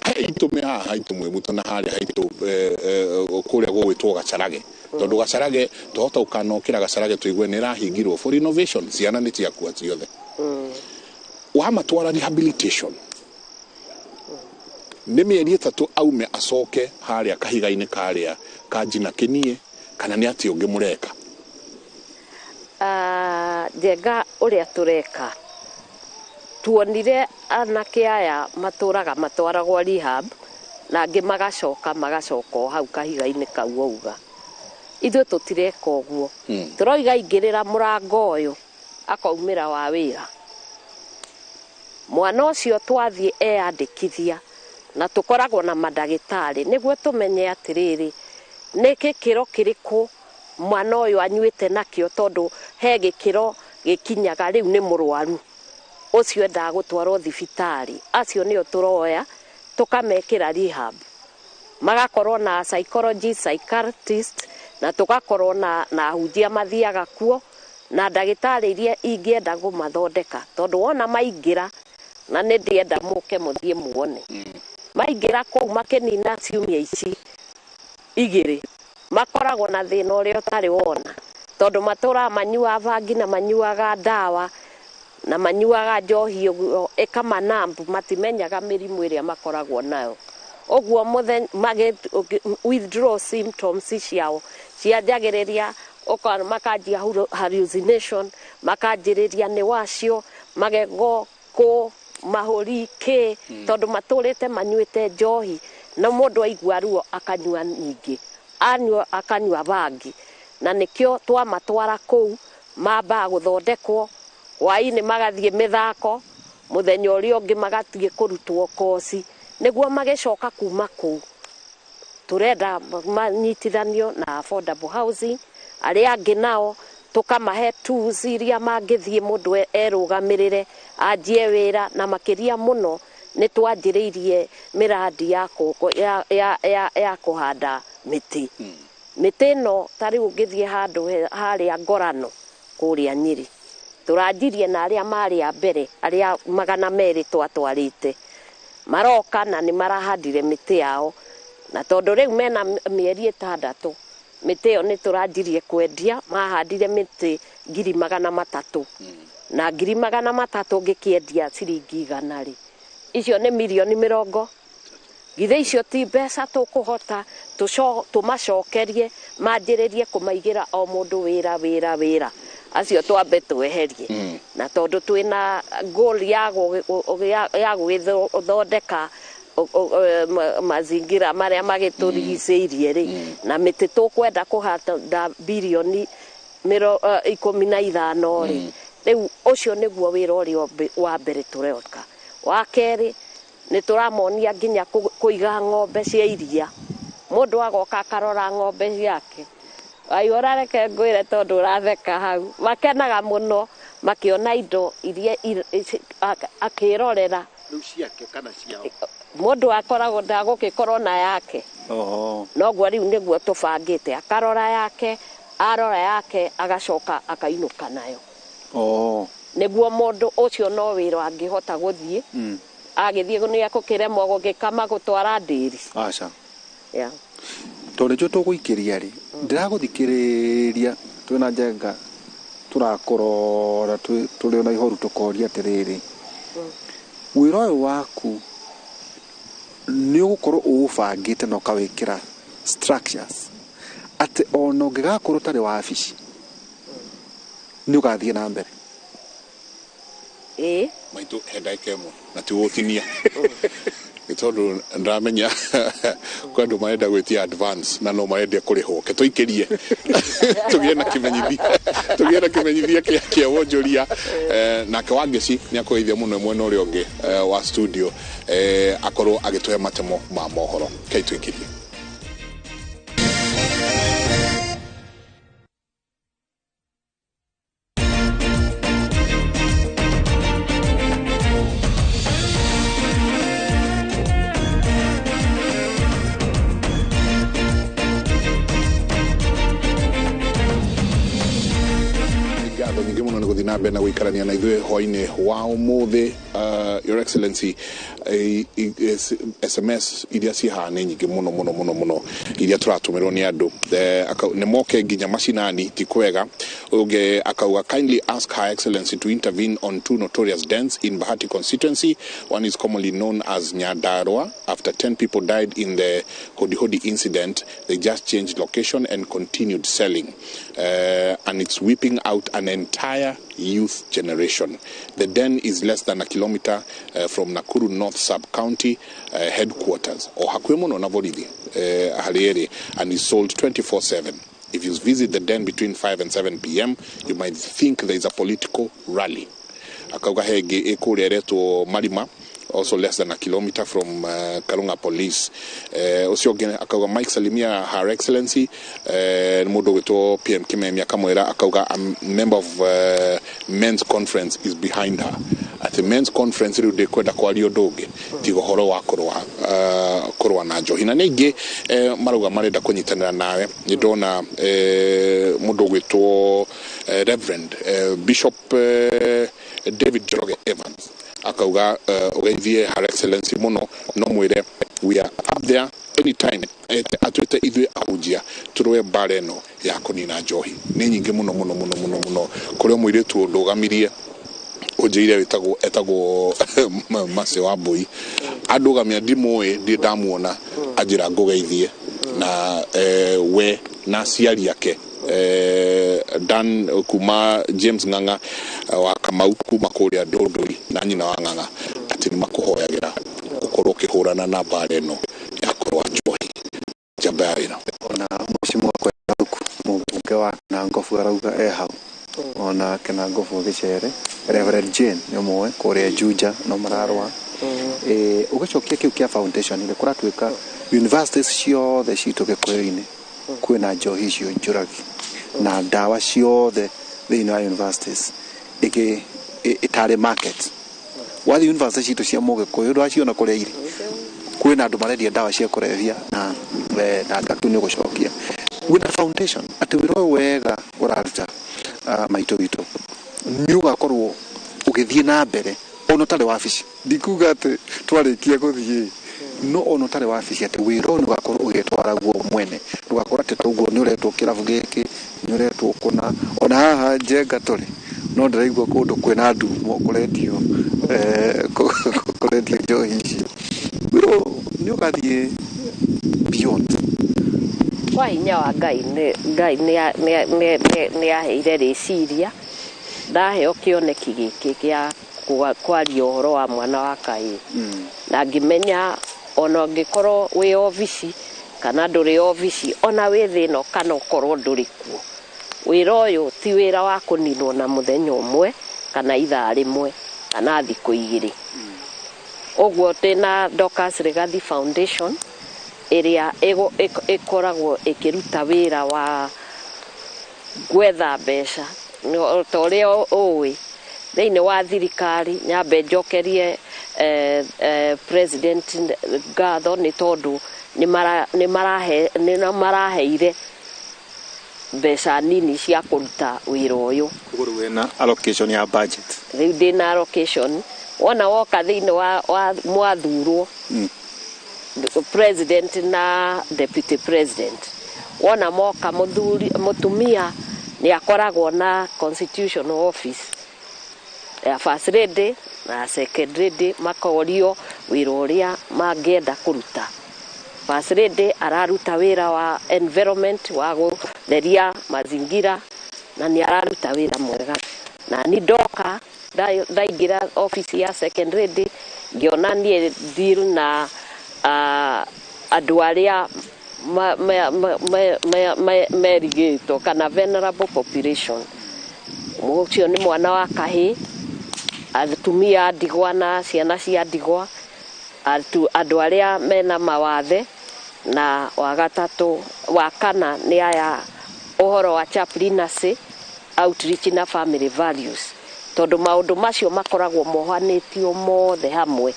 aya Haitũ me haha haitũ Mwĩmuto na harĩa haitũ kũrĩa gũgwĩtwo Gacarage, tondũ Gacarage twahota gũkanokĩra Gacarage tũigue nĩ ĩrahingirwo for renovation, ciana nĩ ciakua ciothe. Wamatwara rehabilitation nĩ mĩeri 3 aume acoke harĩa kahiga-inĩ karĩa ka Njina Kĩnie, kana nĩ atĩ ũngĩ mũreka? Njenga ũrĩa tũreka, tuonire anake aya matũraga matwaragwo rehab na angĩ magacoka o hau kahiga-inĩ kau wauga. Ithuĩ tũtireka ũguo. Tũroiga aingĩrĩra mũrango ũyũ akaumĩra wa wĩra. Mwana ũcio twathiĩ eyandĩkithia na tũkoragwo na mandagĩtarĩ nĩguo tũmenye atĩrĩrĩ nĩ gĩkĩro kĩrĩkũ mwana ũyũ anyuĩte nakĩo, tondũ he gĩkĩro gĩkinyaga rĩu nĩ mũrwaru ũcio endaga gũtwarwo thibitarĩ. Acio nĩo tũroya tũkamekĩra rehab, magakorwo na psychologist, psychiatrist, na tũgakorwo na ahunjia mathiaga kuo na ndagĩtarĩ iria ingĩenda kũmathondeka, tondũ wona maingĩra, na nĩ ndĩenda mũke mũthiĩ muone, maingĩra kũu makĩnina ciumia ici 2 makoragwo na thĩna ũrĩa ũtarĩ wona, tondũ matũraga manyuaga bangi na manyuaga ndawa na manyuaga njohi ũguo ĩkamanambu, matimenyaga mĩrimũ ĩrĩa makoragwo nayo. Ũguo withdraw symptoms ciao cianjagĩrĩria, makanjia hallucination, makanjĩrĩria nĩ wacio, magego kũ mahũri kĩ, tondũ matũrĩte manyuĩte njohi, na mũndũ aigua ruo akanyua nyingĩ, anyua akanyua bangi, na nĩkĩo twamatwara kũu mambaga gũthondekwo, hwaĩ-inĩ magathiĩ mĩthako, mũthenya ũrĩa ũngĩ magathiĩ kũrutwo koci, nĩguo magĩcoka kuma kũu tũrenda manyitithanio na affordable housing. Arĩa angĩ nao tũkamahe tools iria mangĩthiĩ mũndũ erũgamĩrĩre anjie wĩra, na makĩria mũno nĩ twanjĩrĩirie mĩrandi ya kũhanda mĩtĩ. Mĩtĩ ĩno ta rĩu ũngĩthiĩ handũ harĩa Ngorano kũrĩa Nyĩrĩ, tũranjirie na arĩa marĩ a mbere, arĩa 200 twatwarĩte maroka na nĩ marahandire mĩtĩ yao, na tondũ rĩu mena mĩeri 6 mĩtĩ ĩyo nĩ tũranjirie kwendia. Mahandire mĩtĩ 300,000 na 300,000 ngĩkĩendia ciringi 100 rĩ, icio nĩ mirioni 40. Githĩ icio ti mbeca tũkũhota tũmacokerie manjĩrĩrie kũmaigĩra o mũndũ wĩra wĩra wĩra, acio twambe tweherie. Na tondũ twĩna goal ya gũgĩthondeka mazingira marĩa magĩtũrigicĩirie rĩ, na mĩtĩ tũkwenda kũhanda birioni 15 rĩ, rĩu ũcio nĩguo wĩra ũrĩa wa mbere tũreka. Wa kerĩ nĩ tũramonia nginya kũiga ng'ombe cia iria, mũndũ agoka akarora ng'ombe ciake. Waihũra reke ngwĩre tondũ ũratheka hau, makenaga mũno makĩona indo iria akĩrorera. Rĩu ciake kana ciao? Mũndũ akoragwo ndagũgĩkorwo na yake. Noguo rĩu nĩguo tũbangĩte, akarora yake, arora yake agacoka akainũka nayo. Nĩguo mũndũ ũcio no wĩra angĩhota gũthiĩ, agĩthiĩ nĩ ekũkĩremwo gũgĩkama gũtwara ndĩri. Aca. Yeah. Tondũ nĩkĩo tũgũikĩria rĩ, ndĩragũthikĩrĩria twĩna Njenga tũrakũrora tũrĩ ona ihoru tũkoria atĩrĩrĩ, wĩra ũyũ waku nĩ ũgũkorwo ũũbangĩte na ũkawĩkĩra structures atĩ ona ũngĩgakorwo ũtarĩ wabici nĩ ũgathiĩ na mbere. Ĩĩ. Maitũ he ndagĩka 1 na ti gũtinia nĩ tondũ ndamenya kwĩ andũ marenda gwĩtia advance na no marenda kũrĩhwo, ke tũikĩrie tũgĩe na kĩmenyithia kĩa wonjoria. Nake Wangeci nĩ akũgeithia mũno mwena ũrĩa ũngĩ wa studio, akorwo agĩtũhe matemo ma mohoro. Kei tũikĩrie. mbere na gũikarania na ithuĩ hwainĩ wa ũmũthĩ. Your Excellency, SMS iria ciĩ haha nĩ nyingĩ mũno mũno mũno mũno iria tũratũmĩrwo nĩ andũ. Nĩ moke nginya macinani ti kwega. Ũyũ ũngĩ akauga, kindly ask Her Excellency to intervene on two notorious dens in Bahati constituency. One is commonly known as Nyandarua. After 10 people died in the Hodi Hodi incident, they just changed location and continued selling, and it's whipping out an entire youth generation. The den is less than a kilometer from Nakuru North Sub-County headquarters, o hakuhĩ mũno na borithi harĩ ĩrĩ, and is sold 24/7. If you visit the den between 5 and 7 p.m., you might think there is a political rally. Akauga hengĩ ĩkũrĩa ĩretwo Marima, also less than a kilometer from Karunga Police. Ũcio ũngĩ akauga, Mike, salimia Her Excellency. Nĩ mũndũ ũgwĩtwo PM Kimemia akamwĩra, akauga a member of men's conference is behind her, atĩ men's conference rĩu ndĩkwenda kwaria ũndũ ũngĩ tiga ũhoro wa kũrũa na njohi. Na nĩ aingĩ marauga marenda kũnyitanĩra nawe. Nĩ ndona mũndũ ũgwĩtwo Reverend Bishop David Njoroge Evans akauga ũgeithie Her Excellency mũno, no mwĩre we are up there anytime. Atwĩte ithuĩ ahunjia tũrũe mbara ĩno ya kũnina njohi. Nĩ nyingĩ mũno mũno mũno mũno mũno. Kũrĩ o mũirĩtu ũndũgamirie ũnjĩire wĩtagwo etagwo Mercy wa Mbui, andũgamia, ndimũĩ, ndirĩ ndamuona, anjĩra ngũgeithie na we na aciari ake. Dan kuma James Ng'ang'a wa Kamau kuma kũrĩa Ndũndũri na nyina wa Ng'ang'a, atĩ nĩ makũhoyagĩra ũkorwo ũkĩhũrana na mbara ĩno ya kũrũa njohi. Njamba ya wĩra. Ona mheshimiwa Kwenaruku, mũmbunge wa Kinangofu, arauga e hau ona Kinangofu gĩcere. Reverend Jane nĩ ũmwe kũrĩa Juja no mararũa. Ũgĩcokia kĩu kĩa foundation rĩ, kũratuĩka universities ciothe citũ gĩkũyũ-inĩ kwĩna njohi icio njũragi na ndawa ciothe thĩinĩ wa universities ĩgĩ ĩtarĩ market. Wathiĩ university citũ cia mũgĩkũyũ ndwaciona kũrĩa irĩ, kwĩna andũ marendia ndawa cia kũrebia na kĩu nĩ ũgũcokia wĩna foundation atĩ wĩra ũyũ wega ũraruta, maitũ witũ, nĩ ũgakorwo ũgĩthiĩ na mbere ona ũtarĩ wabici. Ndikuga atĩ twarĩkia gũthiĩ, no ona ũtarĩ wabici, atĩ wĩra ũyũ nĩ ũgakorwo ũgĩtwara guo mwene, ndũgakorwo atĩ toguo nĩ ũretwo kĩrabu gĩkĩ, nĩ ũretwo kũna. Ona haha Njenga tũrĩ no ndĩraigua kũndũ kwĩna ndumo kũrendio njohi icio. Wĩra ũyũ nĩ ũgathiĩ beyond. Kwa hinya wa Ngai, nĩ Ngai nĩ aheire rĩciria, ndaheo kĩoneki gĩkĩ gĩa kwaria ũhoro wa mwana wa kahĩĩ, na ngĩmenya ona ũngĩkorwo wĩ obici kana ndũrĩ obici, ona wĩ thĩna kana ũkorwo ndũrĩ kuo, wĩra ũyũ ti wĩra wa kũninwo na mũthenya ũmwe kana ithaa rĩmwe kana thikũ igĩrĩ. Ũguo ndĩna Dorcas Rigathi Foundation ĩrĩa ĩkoragwo ĩkĩruta wĩra wa gwetha mbeca. Ta ũrĩa ũĩ, thĩinĩ wa thirikari, nyambe njokerie president ngatho nĩ tondũ nĩ maraheire mbeca nini cia kũruta wĩra ũyũ. Koguo rĩu wĩna allocation ya budget? Rĩu ndĩna allocation. Wona woka thĩinĩ wa mwathurwo president na deputy president, wona moka, mũthuri mũtumia nĩ akoragwo na constitutional office ya first lady na second lady, makorio wĩra ũrĩa mangĩenda kũruta. First lady araruta wĩra wa environment, wa gũtheria mazingira, na nĩ araruta wĩra mwega. Na ni ndoka ndaingĩra office ya second lady, ngĩona niĩ deal na andũ arĩa merigĩtwo kana vulnerable population. Ũcio nĩ mwana wa kahĩĩ, atumia a ndigwa na ciana cia ndigwa, andũ arĩa mena mawathe, na wa gatatũ, wa kana nĩ aya ũhoro wa chaplaincy, outreach na family values, tondũ maũndũ macio makoragwo mohanĩtio mothe hamwe.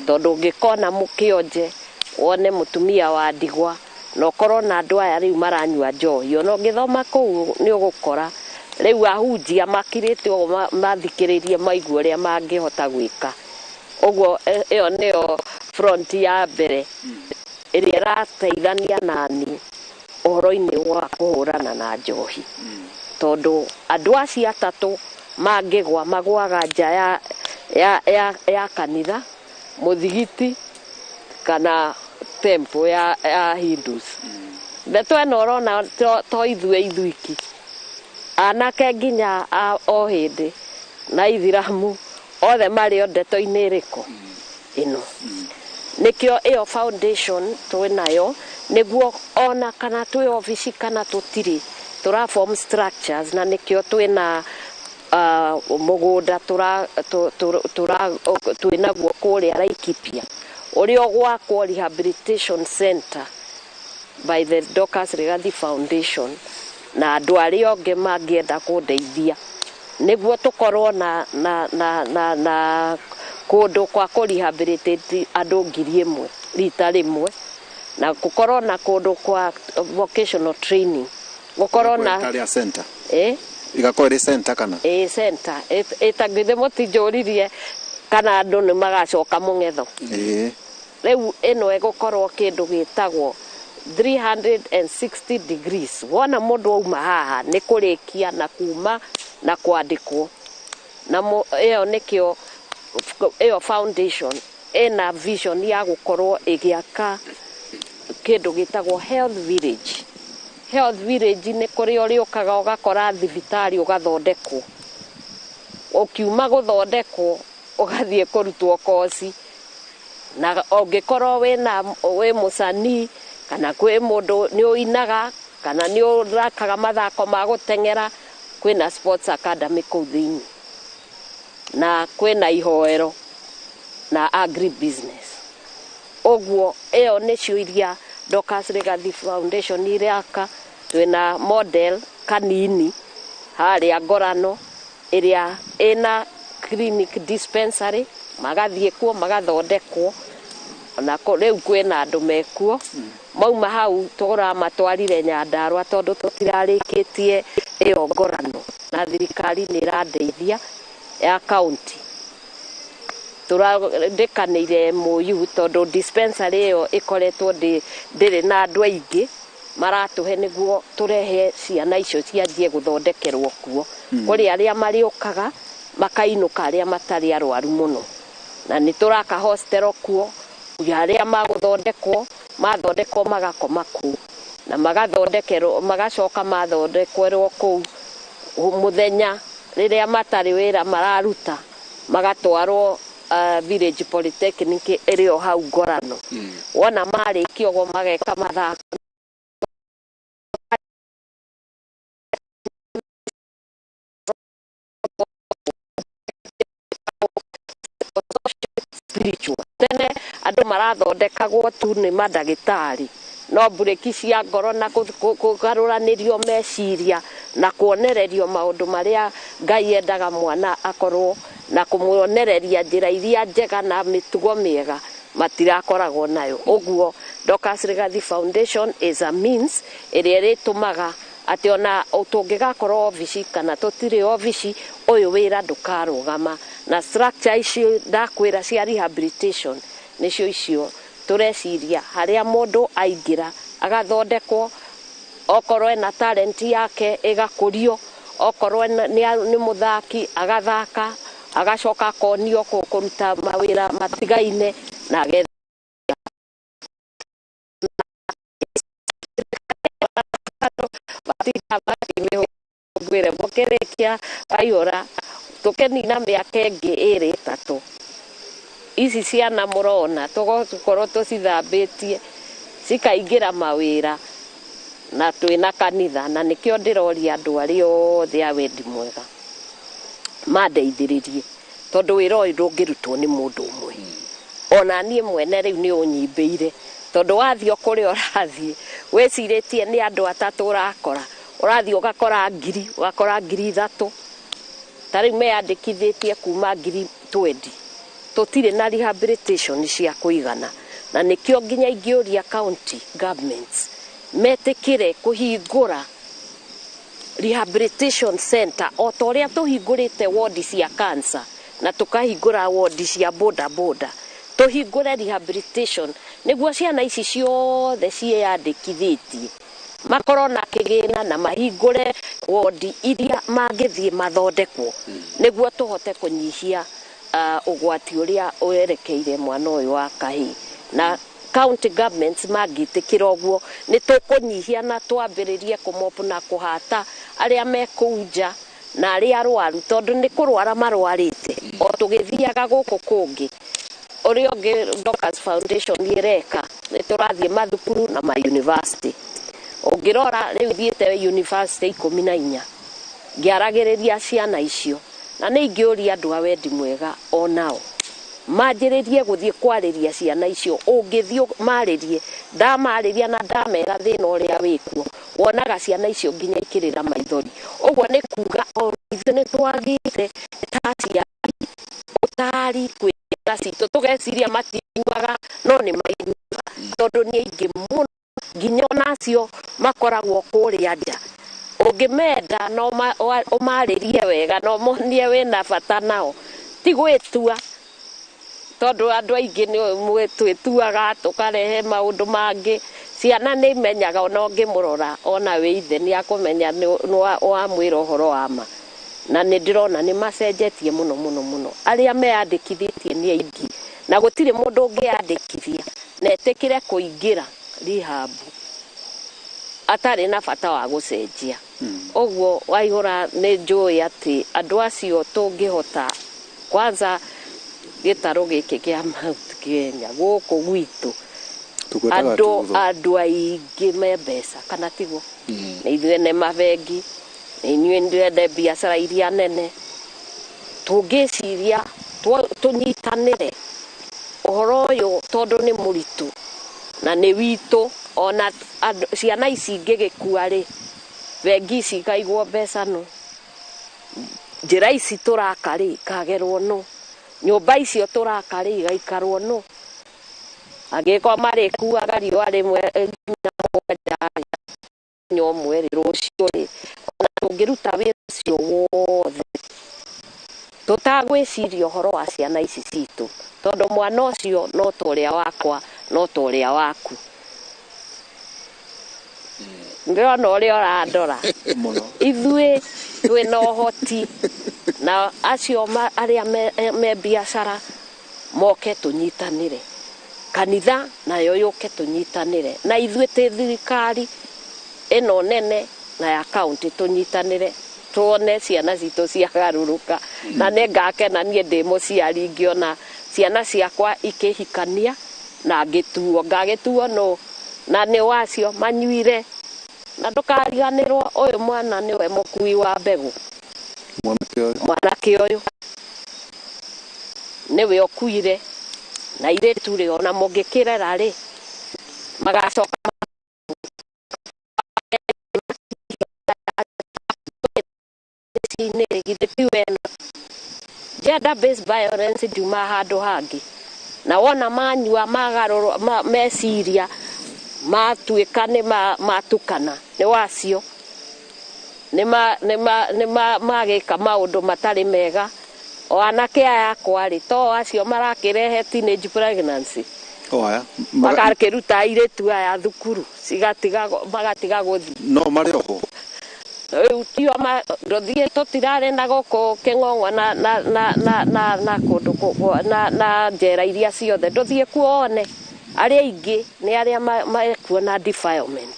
Tondũ ũngĩkona kĩonje wone mũtumia wa ndigwa na ũkorwo na andũ aya rĩu maranyua njohi, ona ũngĩthoma kũu nĩ ũgũkora Rĩu ahunjia makirĩte ũguo mathikĩrĩrie maigue ũrĩa mangĩhota gwĩka. Ũguo ĩyo nĩyo front ya mbere ĩrĩa ĩrateithania nani ũhoro-inĩ wa kũhũrana na njohi. Tondũ andũ acio atatũ mangĩgwa magwaga nja ya kanitha, mũthigiti kana temple ya Hindus. Ndeto ĩno ũrona to ithuĩ ithuiki, anake nginya o hĩndĩ na ithiramu othe marĩ o ndeto-inĩ ĩrĩkũ ĩno. Nĩkĩo ĩyo foundation twĩnayo nĩguo ona kana twĩ obici kana tũtirĩ, tũra form structures, na nĩkĩo twĩna mũgũnda twĩnaguo kũrĩa Laikipia ũrĩa ũgwakwo rehabilitation center by the Dorcas Rigathi Foundation na andũ arĩa angĩ mangĩenda kũndeithia nĩguo tũkorwo na kũndũ kwa kũ rehabilitate andũ 1,000 rita rĩmwe, na gũkorwo na kũndũ kwa vocational training, gũkorwo na Ĩtarĩ center. Eh? Igakorwo ĩrĩ center kana? Ĩ center ĩtangĩthĩ mũtinjũririe kana andũ nĩ magacoka mũng'etho. Ĩĩ. Rĩu ĩno ĩgũkorwo kĩndũ gĩtagwo 360 degrees. Wona mũndũ auma haha nĩ kũrĩkia na kuma na kwandĩkwo. Na ĩyo nĩkĩo ĩyo foundation ĩna vision ya gũkorwo ĩgĩaka kĩndũ gĩtagwo health village. Health village nĩ kũrĩa ũrĩũkaga ũgakora thibitarĩ ũgathondekwo. Ũkiuma gũthondekwo ũgathiĩ kũrutwo koci, na ũngĩkorwo wĩ mũcanii kana kwĩ mũndũ nĩ ũinaga kana nĩ ũthakaga mathako ma gũteng'era, kwĩna sports academy kũu thĩinĩ, na kwĩna ihoero na agri business. Ũguo ĩyo nĩcio iria Dorcas Rigathi Foundation iraka. Twĩna model kanini harĩa Ngorano ĩrĩa ĩna clinic dispensary, magathiĩ kuo magathondekwo, na rĩu kwĩna andũ mekuo. Mauma hau tũramatwarire Nyandarua tondũ tũtirarĩkĩtie ĩyo Ngorano, na thirikari nĩ ĩrandeithia ya county. Tũrandĩkanĩire MOU tondũ dispensary ĩyo ĩkoretwo ndĩrĩ na andũ aingĩ maratũhe nĩguo tũrehe ciana icio cianjie gũthondekerwo kuo. Kũrĩ arĩa marĩũkaga makainũka arĩa matarĩ arwaru mũno, na nĩ tũraka hostel kuo, arĩa magũthondekwo mathondekwo magakoma kũu, na magathondekerwo magacoka mathondekwerwo kũu mũthenya rĩrĩa matarĩ wĩra mararuta magatwarwo village polytechnic ĩrĩ o hau Ngorano. Wona marĩkia ũguo mageka mathako. Spiritual. Tene andũ marathondekagwo tu nĩ mandagĩtarĩ, no mburĩki cia ngoro na kũgarũranĩrio meciria na kuonererio maũndũ marĩa Ngai endaga mwana akorwo, na kũmuonereria njĩra iria njega na mĩtugo mĩega matirakoragwo nayo. Ũguo Dorcas Rigathi Foundation is a means ĩrĩa ĩrĩtũmaga atĩ ona tũngĩgakorwo obici kana tũtirĩ obici, ũyũ wĩra ndũkarũgama. Na structure icio ndakwĩra cia rehabilitation nĩcio icio tũreciria, harĩa mũndũ aingĩra agathondekwo, okorwo ena talent yake ĩgakũrio, okorwo nĩ mũthaki agathaka, agacoka akonio kũruta mawĩra matigaine na agetha. Ngwĩre mũkĩrĩkia waihũra tũkĩnina mĩaka ĩngĩ ĩrĩ ĩtatũ, ici ciana mũrona tũgũkorwo tũcithambĩtie cikaingĩra mawĩra, na twĩna kanitha. Na nĩkĩo ndĩroria andũ arĩa othe a wendi mwega mandeithĩrĩrie, tondũ wĩra ũyũ ndũngĩrutwo nĩ mũndũ ũmwe. Ona niĩ mwene rĩu nĩ ũnyimbĩire, tondũ wathiĩ o kũrĩa ũrathiĩ wĩcirĩtie nĩ andũ atatũ ũrakora, ũrathiĩ ũgakora 1,000, ũgakora 3,000. Ta rĩu meyandĩkithĩtie kuma 20,000. Tũtirĩ na rehabilitation cia kũigana, na nĩkĩo nginya ingĩũria county governments metĩkĩre kũhingũra Rehabilitation center o ta ũrĩa tũhingũrĩte wodi cia cancer na tũkahingũra wodi cia boda boda, tũhingũre rehabilitation nĩguo ciana ici ciothe ciĩyandĩkithĩtie makorwo na kĩgĩna na mahingũre wodi iria mangĩthiĩ mathondekwo nĩguo tũhote kũnyihia ũgwati ũrĩa werekeire mwana ũyũ wa kahĩĩ. Na county governments mangĩtĩkĩra ũguo, nĩ tũkũnyihia na twambĩrĩrie kũmopu na kũhata arĩa me kũu nja na arĩa arwaru, tondũ nĩ kũrwara marwarĩte o tũgĩthiaga gũkũ kũngĩ. Ũrĩa ũngĩ Dorcas Foundation ĩreka, nĩ tũrathiĩ mathukuru na ma university. Ũngĩrora rĩu thiĩte university 14 ngĩaragĩrĩria ciana icio, na nĩ ingĩũria andũ a wendi mwega onao manjĩrĩrie gũthiĩ kwarĩria ciana icio. Ũngĩthiĩ marĩrie, ndamarĩria na ndamera thĩna ũrĩa wĩkuo, wonaga ciana icio nginya ikĩrĩra maithori. Ũguo nĩ kuga o ithuĩ nĩ twagĩte ta aciari ũtari kwĩ ciana citũ, tũgeciria matiiguaga, no nĩ maiguaga tondũ nĩ aingĩ mũno, nginya onacio makoragwo kũrĩa nja. Ũngĩmenda no ũmarĩrie wega na ũmonie wĩna bata nao, ti gwĩtua, tondũ andũ aingĩ nĩ twĩtuaga tũkarehe maũndũ mangĩ. Ciana nĩ imenyaga ona ũngĩmũrora ona wĩ ithe nĩ akũmenya nĩ wamwĩra ũhoro wa ma. Na nĩ ndĩrona nĩ macenjetie mũno mũno mũno. Arĩa meyandĩkithĩtie nĩ aingĩ, na gũtirĩ mũndũ ũngĩyandĩkithia na etĩkĩre kũingĩra rehab atarĩ na bata wa gũcenjia. Ũguo Waihũra, nĩ njũĩ atĩ andũ acio tũngĩhota kwanza gĩtarũ gĩkĩ kĩa Mount Kenya gũkũ gwitũ, Tũgwĩtaga andũ tutho. Andũ aingĩ me mbeca, kana tiguo? Nĩ ithuĩ ene mabengi, nĩ inyuĩ ene biacara iria nene. Tũngĩciria tũnyitanĩre ũhoro ũyũ, tondũ nĩ mũritũ na nĩ witũ. Ona ciana ici ingĩgĩkua rĩ, bengi ici ikaigwo mbeca nũ, njĩra ici tũraka rĩ ikagerwo nũ, nyũmba icio tũraka rĩ igaikarwo nũ, angĩkorwo marĩkuaga riũa rĩmwe nginya mũgwanja mũthenya ũmwe rĩ, rũciũ rĩ, ona tũngĩruta wĩra ũcio wothe tũtagwĩciria ũhoro wa ciana ici citũ, tondũ mwana ũcio no ta ũrĩa wakwa, no ta ũrĩa waku. Ndĩrona ũrĩa ũrandora. Mũno. Ithuĩ twĩna ũhoti na acio arĩa me biacara moke tũnyitanĩre, kanitha nayo yũke tũnyitanĩre, na ithuĩ tĩ thirikari ĩno nene na ya kaunti tũnyitanĩre, tuone ciana citũ ciagarũrũka. Na nĩ ngakena niĩ ndĩ mũciari ngĩona ciana ciakwa ikĩhikania na ngĩtuo, ngagĩtuo nũ na nĩ wacio manyuire. Na ndũkariganĩrwo ũyũ mwana nĩwe mũkui wa mbegũ. Mwanake ũyũ. Mwanake ũyũ nĩwe ũkuire, na airĩtu rĩ, ona mũngĩkĩrera rĩ, magacoka mĩciĩ-inĩ rĩ, githĩ ti wena? Gender based violence ndiuma handũ hangĩ, na wona manyua magarũrwo meciria matuĩka nĩ matukana, nĩ wacio nĩ magĩka maũndũ matarĩ mega. O anake aya akwa rĩ, to acio marakĩrehe teenage pregnancy. O aya Magakĩruta airĩtu aya thukuru cigatiga, magatiga gũthiĩ. No marĩ oho. Rĩu tio ndũthiĩ, tũtirarĩ na gũkũ Kĩng'ong'o na kũndũ na njera iria ciothe, ndũthiĩ kuo one arĩa aingĩ nĩ arĩa mekuona defilement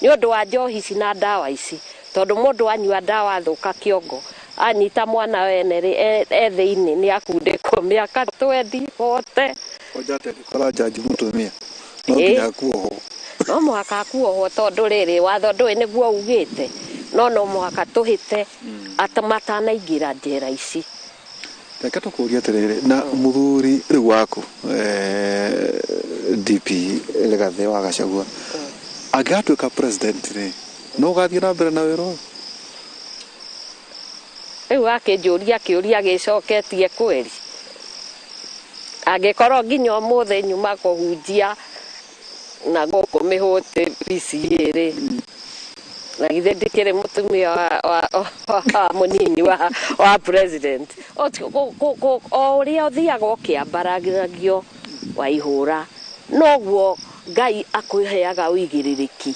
nĩ ũndũ wa njohi ici na ndawa ici, tondũ mũndũ anyua ndawa athũka kĩongo, anyita mwana wene rĩ, e thĩinĩ nĩ akundĩkwo mĩaka 20 40. Onjate kora jaji mũtumia no Ĩ. nginya akuohwo. No mũhaka akuohwo, tondũ rĩrĩ watho ndũĩ nĩguo ugĩte, no mũhaka tũhĩte ata matanaingĩra njera ici. Reke tũkũrie atĩrĩrĩ, na mũthuri rĩu waku DP Rigathĩ wa Gachagua angĩgatuĩka president rĩ, no ũgathiĩ na mbere na wĩra ũyũ? Rĩu akĩnjũria kĩũria gĩcoketie kweri, angĩkorwo nginya ũmũthĩ nyuma kũhunjia na gũkũ mĩhũtĩ PCA rĩ, Na githĩ ndikĩrĩ mũtumia wa mũnini wa president. O ũrĩa ũthiaga ũkĩambaragio Waihũra, noguo Ngai akũheaga ũigĩrĩrĩki.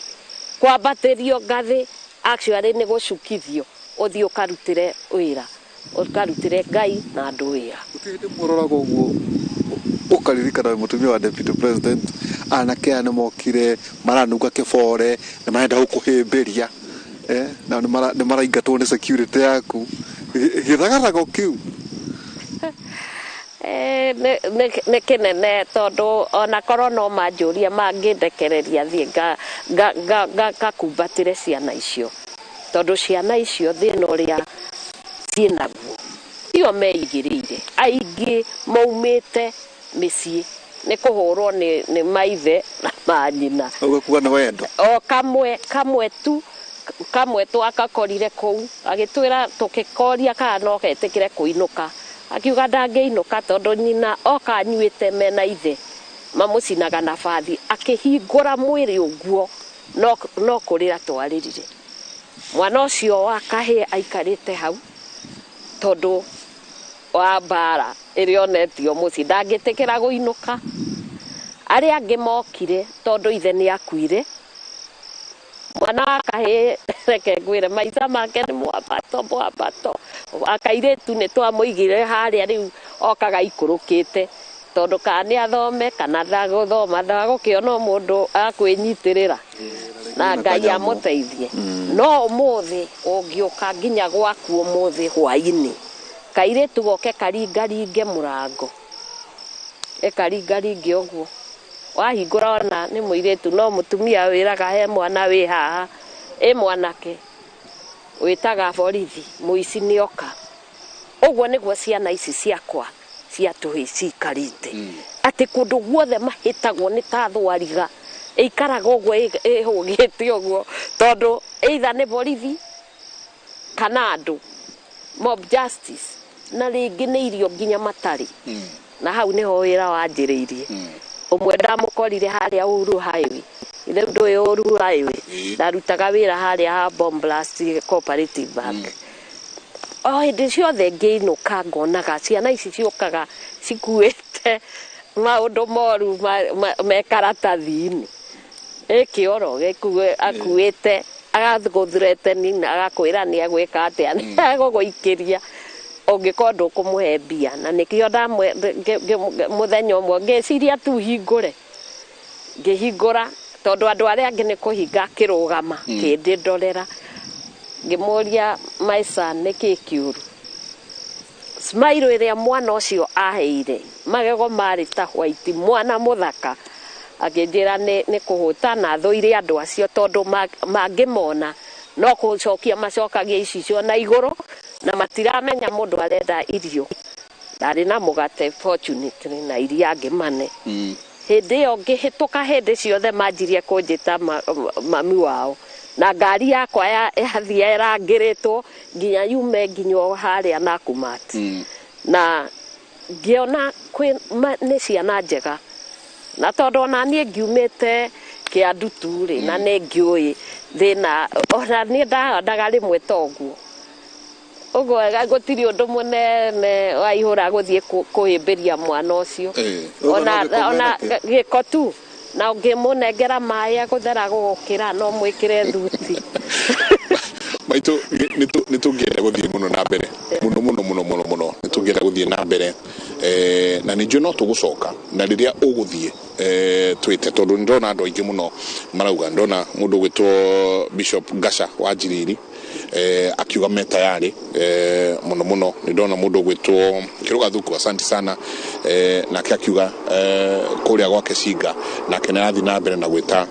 Kwambatĩrio ngathĩ actually nĩ gũcukithio ũthiĩ ũkarutĩre wĩra, ũkarutĩre Ngai na andũ wĩra. Gũtirĩ hĩndĩ mũroraga ũguo ũkaririkana mũtumia wa deputy president, anake aya nĩ mokire maranunga kĩbore nĩ marenda gũkũhĩmbĩria, na nĩ maraingatwo nĩ security yaku, gĩthagathago kĩu nĩ kĩnene tondũ ona korwo no manjũria mangĩndekereria thiĩ ngakumbatĩre ciana icio, tondũ ciana icio thĩna ũrĩa ciĩnaguo tio meigĩrĩire. Aingĩ maumĩte mĩciĩ nĩ kũhũrwo nĩ maithe na manyina. Ũguo kuga nĩ wendo. O kamwe tu, kamwe twakakorire kũu agĩtwĩra tũkĩkoria kana no getĩkĩre kũinũka, akiuga ndangĩinũka tondũ nyina oka anyuĩte mena ithe mamũcinaga na bathi, akĩhingũra mwĩrĩ ũguo no kũrĩra twarĩrire. Mwana ũcio wa kahĩĩ aikarĩte hau tondũ wa mbara ĩrĩa onetio mũciĩ, ndangĩtĩkĩra gũinũka. Arĩa angĩ mokire tondũ ithe nĩ akuire. Mwana wa kahĩĩ, reke ngwĩre, maica make nĩ mwambato mwambato. Akairĩtu nĩ twamũigire harĩa rĩu okaga ikũrũkĩte tondũ kana nĩ athome kana ndagũthoma, ndagũkĩona mũndũ akwĩnyitĩrĩra na Ngai amũteithie. No ũmũthĩ ũngĩũka nginya gwaku ũmũthĩ hwainĩ, kairĩtu goke karingaringe mũrango, ĩkaringaringe ũguo, wahingũra ona nĩ mũirĩtu no mũtumia wĩraga he mwana wĩ haha, ĩ mwanake wĩtaga borithi, mũici nĩoka. Ũguo nĩguo ciana ici ciakwa cia tũhĩĩ ciikarĩte, atĩ kũndũ guothe mahĩtagwo nĩ ta thwariga, ĩikaraga ũguo ĩhũgĩte ũguo tondũ either nĩ borithi kana andũ mob justice, na rĩngĩ nĩ irio nginya matarĩ. Na hau nĩho wĩra wanjĩrĩirie. Ũmwe ndamũkorire harĩa Uhuru Highway, ithe ndũĩ Uhuru Highway, ndarutaga wĩra harĩa ha Bomb Blast Cooperative Bank. O hĩndĩ ciothe ngĩinũka ngonaga ciana ici ciũkaga cikuĩte maũndũ moru me karatathi-inĩ, ĩkĩoro akuĩte agagũthreaten agakwĩra nĩ egwĩka atĩa, nĩ egũgũikĩria ũngĩkorwo ndũkũmũhe mbia. Na nĩkĩo mũthenya ũmwe ngĩciria tu hingũre, ngĩhingũra tondũ andũ arĩa angĩ nĩ kũhinga akĩrũgama kĩndĩ ndorera, ngĩmũria my son nĩkĩĩ kĩũru. Smile ĩrĩa mwana ũcio aheire, magego marĩ ta white, mwana mũthaka, akĩnjĩra nĩ kũhũta na thũire andũ acio tondũ mangĩmona no gũcokia macokagia icicio na igũrũ na matiramenya mũndũ arenda irio. Ndarĩ na mũgate fortunately na iria angĩ mane. Hĩndĩ ĩyo ngĩhĩtũka hĩndĩ ciothe manjirie kũnjĩta mami wao, na ngari yakwa yathia ĩrangĩrĩtwo nginya yume nginya o harĩa Nakumatt. Na ngĩona nĩ ciana njega, na tondũ ona niĩ ngiumĩte Kĩandutu rĩ, na nĩ ngĩũĩ thĩna, ona niĩ ndahandaga rĩmwe ta ũguo ũguo, gũtirĩ ũndũ mũnene Waihũra gũthiĩ kũhĩmbĩria mwana ũcio. Ona gĩko tu, na ũngĩmũnengera maĩ agũthera gũgũkĩra no mwĩkĩre thuti. Maitũ, nĩ tũngĩenda gũthiĩ mũno na mbere, mũno mũno mũno mũno mũno nĩ tũngĩenda gũthiĩ na mbere, na nĩ njũĩ no tũgũcoka na rĩrĩa ũgũthiĩ twĩte, tondũ nĩ ndona andũ aingĩ mũno marauga. Ndona mũndũ ũgwĩtwo Bishop Gasha wa Njiriri akiuga me tayari mũno mũno. Nĩ ndona mũndũ ũgwĩtwo Kĩrũga Thuku, asante sana, nake akiuga kũrĩa gwake Cinga, nake nĩ arathiĩ na mbere na gwĩta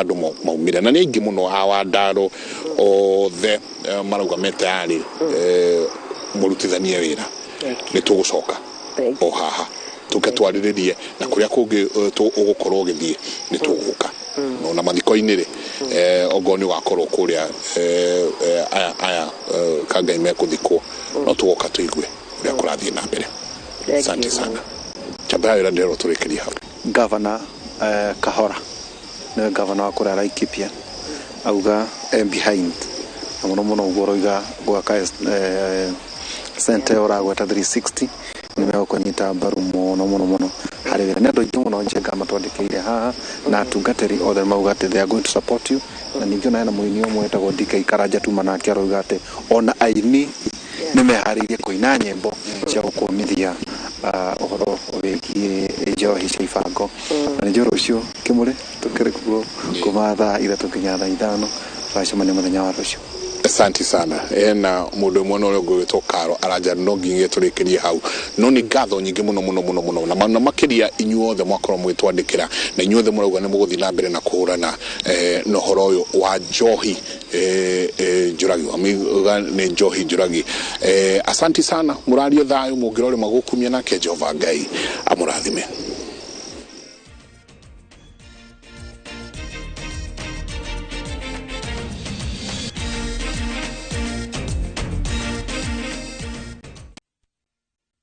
andũ maumire, na nĩ aingĩ mũno a Wandaro othe marauga me tayari mũrutithanie wĩra. Nĩ tũgũcoka o haha tũke twarĩrĩrie na kũrĩa kũngĩ ũgũkorwo ũgĩthiĩ nĩ tũgũka na mathiko-inĩ rĩ, ongorwo nĩ ũgakorwo kũrĩa aya Kangai mekũthikwo, no tũgoka tũigue ũrĩa kũrathiĩ na mbere. Asante sana. Chamba ya wĩra ndĩrerwo tũrĩkĩrie hau. Governor Kahora nĩwe governor wa kũrĩa Laikipia, Auga behind na mũno mũno ũguo ũroiga gwaka center ũragweta 360 nĩ megũkũnyita mbaru mũno mũno mũno harĩ wĩra. Nĩ andũ aingĩ mũno Njenga matwandĩkĩire haha na atungatĩri othe mauga atĩ they are going to support you. Na ningĩ ona hena mũini ũmwe wĩtagwo DK Karanja tuma nake arauga atĩ ona aini nĩ meharĩirie kũina nyĩmbo cia gũkũmithia ũhoro wĩgiĩ njohi cia ibango. Na nĩnjũĩ rũciũ kĩmũrĩ tũkĩrĩ kuo kuma thaa 3 nginya thaa 5. Tũgacemania mũthenya wa rũciũ. Asante sana. Ena mundu ũmwe na ũrĩa ũngĩ ũgwĩtwo Karo aranja no nginya tũrĩkĩrie hau, no nĩ ngatho nyingĩ mũno mũno mũno mũno na makĩria inyuothe mwakorwo mũgĩtwandĩkĩra na inyuothe mũrauga nĩ mũgũthiĩ na mbere na kũhũrana na ũhoro ũyũ wa njohi njũragi wamiuga nĩ njohi njũragi. Asanti sana, mũrarie thayũ, mũngĩrore magũkumia nake Jehova Ngai amũrathime.